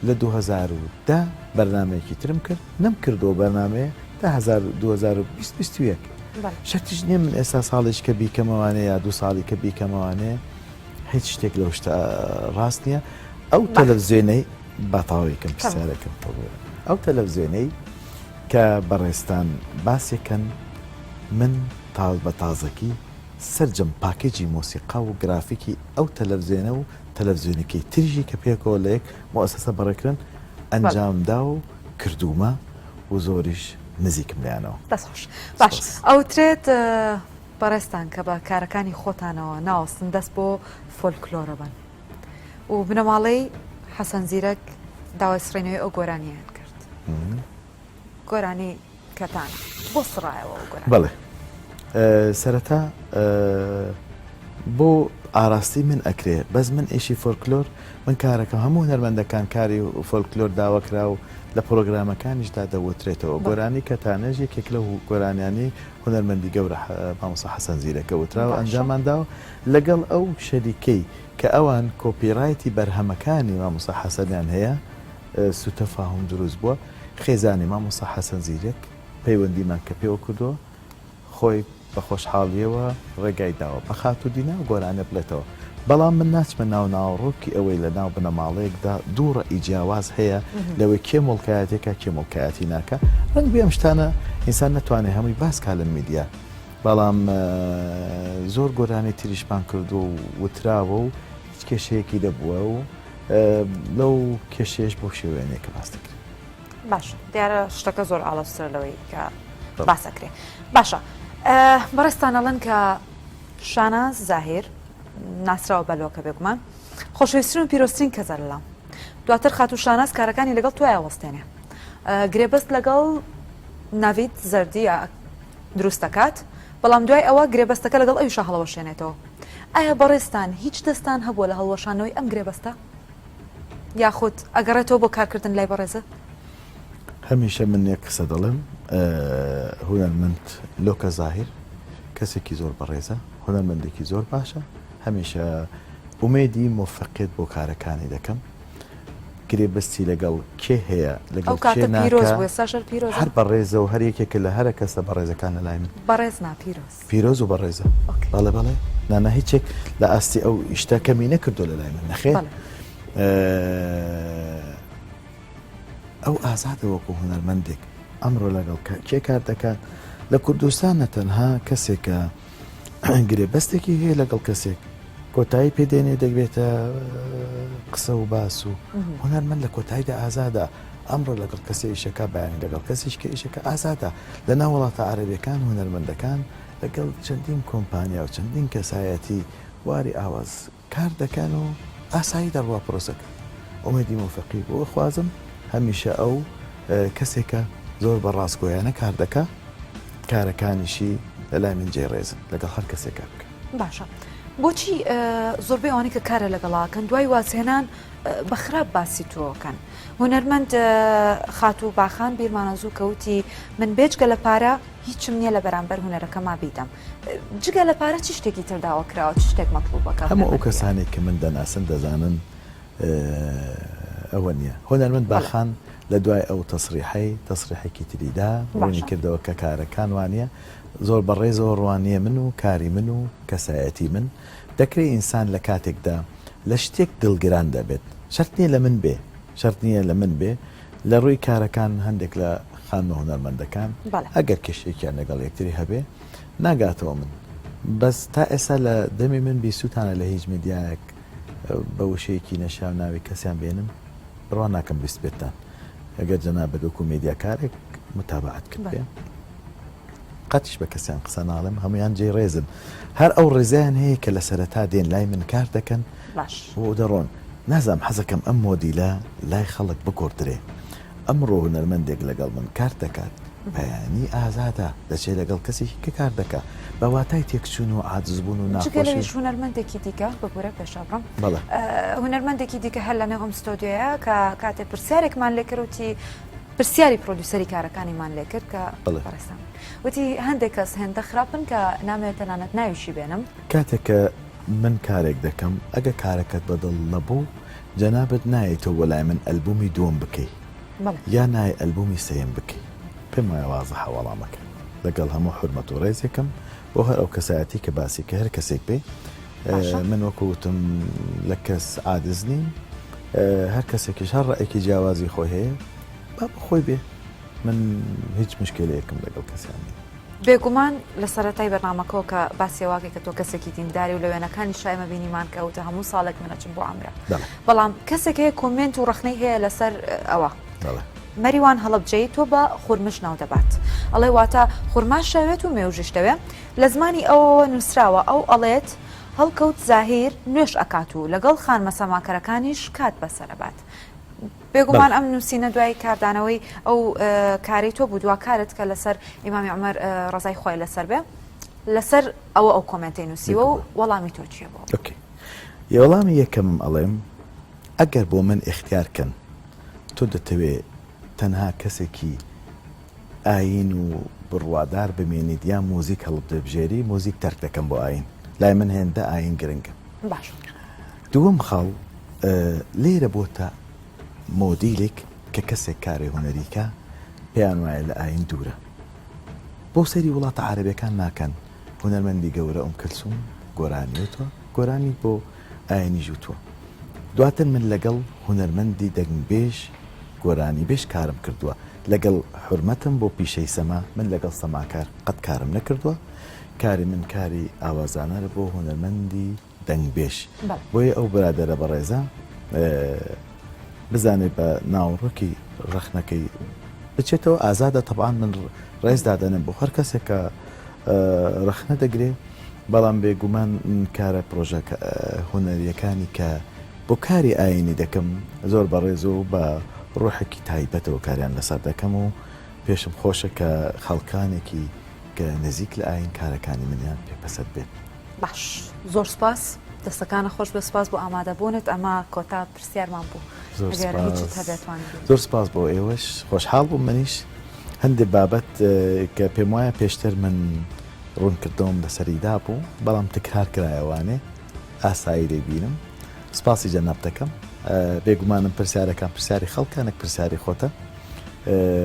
S2: لە 2010 بەرنامەیەکی ترم کرد نەم کردەوە بەرنامەیە تا 2021 شەرتیش نییە من ئێستا ساڵیش کە بیکەمەوانێ یا دوو ساڵی کە بیکەمەوانێ هیچ شتێک لەو شتە ڕاست نییە ئەو تەلەڤزیۆنەی با تەواوی کەم پرسیارەکەم ئەو تەلەڤزیۆنەی کە بەڕێزتان باسێکەن من تاز بە تازەکی سەرجەم پاکێجی مۆسیقا و گرافیکی ئەو تەلەڤزیۆنە و تەلەڤزیۆنەکەی تریشی کە پێکەوە لە یەک موئەسەسە بەڕێکرن ئەنجامدا و کردوومە و زۆریش نزیکم لێیانەوە.
S1: دەست خۆش. باش ئەوترێت بەڕێزتان کە بە کارەکانی خۆتانەوە ناوەستن دەست بۆ فۆلکلۆرە بەن و بنەماڵەی حەسەن زیرەک داوای سڕینەوەی ئەو گۆرانییان کرد گۆرانی کەتان بۆ سڕایەوە ئەو گۆرانی؟
S2: بەڵێ سەرەتا بۆ ئاراستەی من ئەکرێ بەس من ئیشی فۆلکلۆر من کارەکەم هەموو هونەرمەندەکان کاری فۆلکلۆر داواکرا و لە پرۆگرامەکانیشدا دەوترێتەوە گۆرانی کەتانەش یەکێک لەو گۆرانیانی هونەرمەندی گەورە مامۆستا حەسەن زیرەکە وتراوە ئەنجامان داوە لەگەڵ ئەو شەریکەی کە ئەوان copyright ی بەرهەمەکانی مامۆستا حەسەنیان هەیە سوتەفاهوم دروست بووە خێزانی مامۆستا حەسەن زیرەک پەیوەندیمان کە پێوە کردووە خۆی بە خۆشحاڵیەوە ڕێگای داوە بە خاتوو دینا گۆرانێ بڵێتەوە بەڵام من ناچمە ناو ناوەڕۆکی ئەوەی لە ناو بنەماڵەیەکدا دوو ڕەئی جیاواز هەیە لەوەی کێ موڵکایەتێکە کێ موڵکایەتی ناکا ڕەنگبێ ئەم شتانە ئینسان نەتوانێ هەمووی باس کا لە میدیا بەڵام زۆر گۆرانی تریشمان کردووە و وتراوە و هیچ کێشەیەکی نەبووە و لەو کێشەیەش بەو شێوەیە نییە کە باس دەکرێت.
S1: باشە دیارە شتەکە زۆر ئاڵۆزترە لەوەی کە باس ئەکرێ باشە بەڕێزتان ئەڵێن کە شاناز زاهیر ناسراوە بە لۆکە بێگومان خۆشەویسترین و پیرۆزترین کەسە لەلام دواتر خاتوو شاناز کارەکانی لەگەڵ تۆیا وەستێنێ گرێبەست لەگەڵ ناڤید زەردی دروست دەکات بەڵام دوای ئەوە گرێبەستەکە لەگەڵ ئەویشا هەڵەوەشێنێتەوە ئایا بەڕێزتان هیچ دەستان هەبووە لە هەڵوەشانەوەی ئەم گرێبەستە یاخود ئەگەڕێتەوە بۆ کارکردن لای بەڕێزت؟
S2: هەمیشە من یەک قسە دەڵێم هونەرمەند لۆکە زاهیر کەسێکی زۆر بەڕێزە هونەرمەندێکی زۆر باشە هەمیشە ئومێدی مۆفەقیەت بۆ کارەکانی دەکەم گرێبەستی لەگەڵ کێ هەیە لەگەڵ کێ ناکا هەر بەڕێزە و هەر یەکێکە لە هەرە کەسە بەڕێزەکان لە لای من
S1: بەڕێز نا پیرۆز
S2: پیرۆز و بەڕێزە بەڵێ بەڵێ نانا هیچێک لە ئاستی ئەو شتە کەمی نەکردو لە لای من نەخێر ئەو ئازادە وەکو هونەرمەندێک ئەمڕۆ لەگەڵ کێ کار دەکات لە کوردستان نە تەنها کەسێکە گرێبەستێکی هەیە لەگەڵ کەسێک کۆتایی پێدێنێ دەبێتە قسە و باس و هونەرمەند لە کۆتاییدا ئازادە ئەمڕۆ لەگەڵ کەسێ ئیشەکە بەیانی لەگەڵ کەسیش کە ئیشەکە ئازادە لە ناو وڵاتە عەرەبیەکان هونەرمەندەکان لەگەڵ چەندین کۆمپانیا و چەندین کەسایەتی بواری ئاواز کار دەکەن و ئاسایی دەڕوا پرۆسەکە ئومێدی مۆفەقی بۆ ئەخوازم هەمیشە ئەو کەسێکە. زۆر بە ڕاستگۆیانە کار دەکا، کارەکانیشی لە لای من جێی ڕێزن، لەگەڵ هەر کەسێک کار بکا.
S1: باشە بۆچی زۆربەی ئەوانەی کە کارە لەگەڵاکەن دوای وازهێنان بە خراپ باسی تۆکەن؟ هونەرمەند خاتوو باخان بیرمانە زوو کەوتی من بێجگە لە پارە هیچم نییە لە بەرامبەر هونەرەکەما بیدەم جگە لە پارە چ شتێکی تر داوا کراوە چ شتێک مەتڵوبە کە
S2: هەموو ئەو
S1: هونەرمەند بیە؟
S2: کەسانەی کە من دەناسن دەزانن ئەوە نییە. هونەرمەند
S1: بەڵێ.
S2: باخان لە دوای ئەو تەسریحەی تەسریحێکی تری دا، ڕوونی
S1: باشە.
S2: کردەوە کە کارەکان وانییە، زۆر بە ڕێزەوە ڕوانییە من و کاری من و کەسایەتی من. دەکرێ ئینسان لە کاتێکدا لە شتێک دڵگران دەبێت، شەرت نییە لە من بێ، شەرت نییە لە من بێ، لە ڕووی کارەکان هەندێک لە خانمە هونەرمەندەکان
S1: بەڵێ.
S2: ئەگەر کێشەیەکیان لەگەڵ یەکتری هەبێ ناگاتەوە من، بەس تا ئێستا لە دەمی من بیستووتانە لە هیچ میدیایەک بە وشەیەکی نەشیاو ناوی کەسیان بێنم بڕوا ناکەم بیستبێتتان ئەگەر جەنابت وەکو مێدیاکارێک متابەعەت کردبێ قەتیش بە کەسیان قسە ناڵێم هەمویان جێی ڕێزن هەر ئەو ڕێزیان هەیە کە لە سەرەتا دێن لای من کار دەکەن
S1: باش
S2: و دەڕۆن نازانم حەزەکەم ئەم مۆدیلە لای خەڵک بگۆڕدرێ ئەمڕۆ هونەرمەندێک لەگەڵ من کار دەکات بەیانی ئازادە دەچێت لەگەڵ کەسێکی کە کار دەکا بە واتای تێکچوون و عاجزبوون و
S1: جگە
S2: ناخۆشی.
S1: لەویش هونەرمەندێکی دیکە ببورە پێشابڕم
S2: بەڵێ.
S1: هونەرمەندێکی دیکە هەر لەنێو ئەم ستۆدیۆیە کە کاتێ پرسیارێکمان لێکرد وتی پرسیاری پرۆدیوسەری کارەکانیمان لێکرد کە
S2: بەڵێ.
S1: بەڕێزتان وتی هەندێک کەس هێندە خراپن کە نامەوێت تەنانەت ناویشی بێنم.
S2: کاتێک کە من کارێک دەکەم ئەگە کارەکەت بەدڵ نەبوو جەنابت نایەیتەوە بۆ لای من ئەلبومی دووەم بکەی یا نایەی ئەلبومی سێیەم بکەی پێم وایە وازحە وەڵامەکە لەگەڵ هەموو حورمەت و ڕێزێکم بۆ هەر ئەو کەسایەتی کە باسی کە هەر کەسێک بێ من وەکو وتم لە کەس عادز نیم هەر کەسێکیش هەر ڕەئێکی جیاوازی خۆی هەیە با بۆ خۆی بێ من هیچ مشکلەیەکم لەگەڵ کەسیان نییە.
S1: بێگومان لە سەرەتای بەرنامەکەوە کە باسی ئەوە کرد کە تۆ کەسێکی دینداری و لە وێنەکانیشا ئێمە بینیمان کە وتە هەموو ساڵێک من ئەچم بۆ عەمرە بەڵام کەسێک هەیە کۆمێنت و ڕەخنەی هەیە لەسەر ئەوە مەریوان هەڵەبجەیی تۆ بە خورمش ناو دەبات ئەڵێ واتە خورماش شەوێت و مێوژیش دەوێ لە زمانی ئەوەوە نووسراوە ئەو ئەڵێت هەڵکەوت زاهیر نوێژ ئەکات و لەگەڵ خانمە سەماکەرەکانیش کات بەسەرەبات بێگومان ئەم نووسینە دوای کاردانەوەی ئەو کارەی تۆ بوو دوا کارت کە لەسەر ئیمامی عومەر ڕەزای خوای لەسەر بێ لەسەر ئەوە ئەو کۆمێنتەی نووسیوە و وەڵامی تۆ چییە بۆ؟
S2: okay وەڵامی یەکەمم ئەڵێم ئەگەر بۆ من ئیختیار کەن تۆ دەتەوێ تەنها کەسێکی ئایین و بڕوادار بمێنیت یا موزیک هەڵبدەبژێری موزیک تەرک دەکەم بۆ ئایین لای من هێندە ئایین گرنگە
S1: باش
S2: دووەم خاڵ لێرە بۆتە مۆدیلێک کە کەسێک کارێ هونەری کا پێیان وایە لە ئایین دوورە بۆ سەیری وڵاتە عارەبیەکان ناکەن هونەرمەندی گەورە ئوم کلسوم گۆرانی وتوە گۆرانی بۆ ئاینیش وتوە دواتر من لەگەڵ هونەرمەندی دەنگبێژ گۆرانیبێژ کارم کردوە لەگەڵ حورمەتم بۆ پیشەی سەما من لەگەڵ سەماکار قەت کارم نەکردوە کاری من کاری ئاوازانەرە بۆ هونەرمەندی دەنگبێژ بۆیە ئەو برادەرە بەڕێزە بزانێت بە ناوەڕۆکی ڕەخنەکەی بچێتەوە ئازادە تەبعەن من ڕێز دادەنێم بۆ هەر کەسێک کە ڕەخنە دەگرێ بەڵام بێگومان کارە پرۆژە هونەریەکانی کە بۆ کاری ئاینی دەکەم زۆر بەڕێز و بە ڕۆحێکی تایبەتەوە کاریان لەسەر دەکەم و پێشم خۆشە کە خەڵکانێکی کە نزیک لە ئاین کارەکانی منیان پێ پەسەند بێت.
S1: باش زۆر سوپاس دەستەکانت خۆش بێت سوپاس بۆ ئامادەبوونت ئەمە کۆتا پرسیارمان بوو
S2: زۆر
S1: ئەگەر
S2: سوپاس
S1: هیچت هەبێت توانی بێت.
S2: زۆر سوپاس بۆ ئێوەش خۆشحاڵ بووم منیش هەندێک بابەت کە پێم وایە پێشتر من ڕوونکردنەوەم لەسەری دابوو بەڵام تکرار کرایەوانێ ئاسایی دەیبینم سوپاسی جەنابت دەکەم بێگومانم پرسیارەکان پرسیاری خەڵکە نەک پرسیاری خۆتە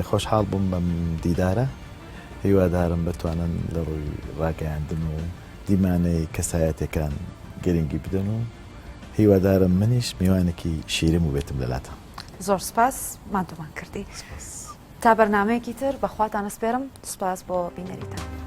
S2: خۆشحاڵ بووم بەم دیدارە هیوادارم بتوانن لە ڕووی ڕاگەیاندن و دیمانەی کەسایەتەکان گرنگی بدەن و هیوادارم منیش میوانێکی شیرین بووبێتم لەلاتان.
S1: زۆر سوپاس ماندوومان کردی. تا بەرنامەیەکی تر بەخواتان ئەسپێرم سوپاس بۆ بینەریتان.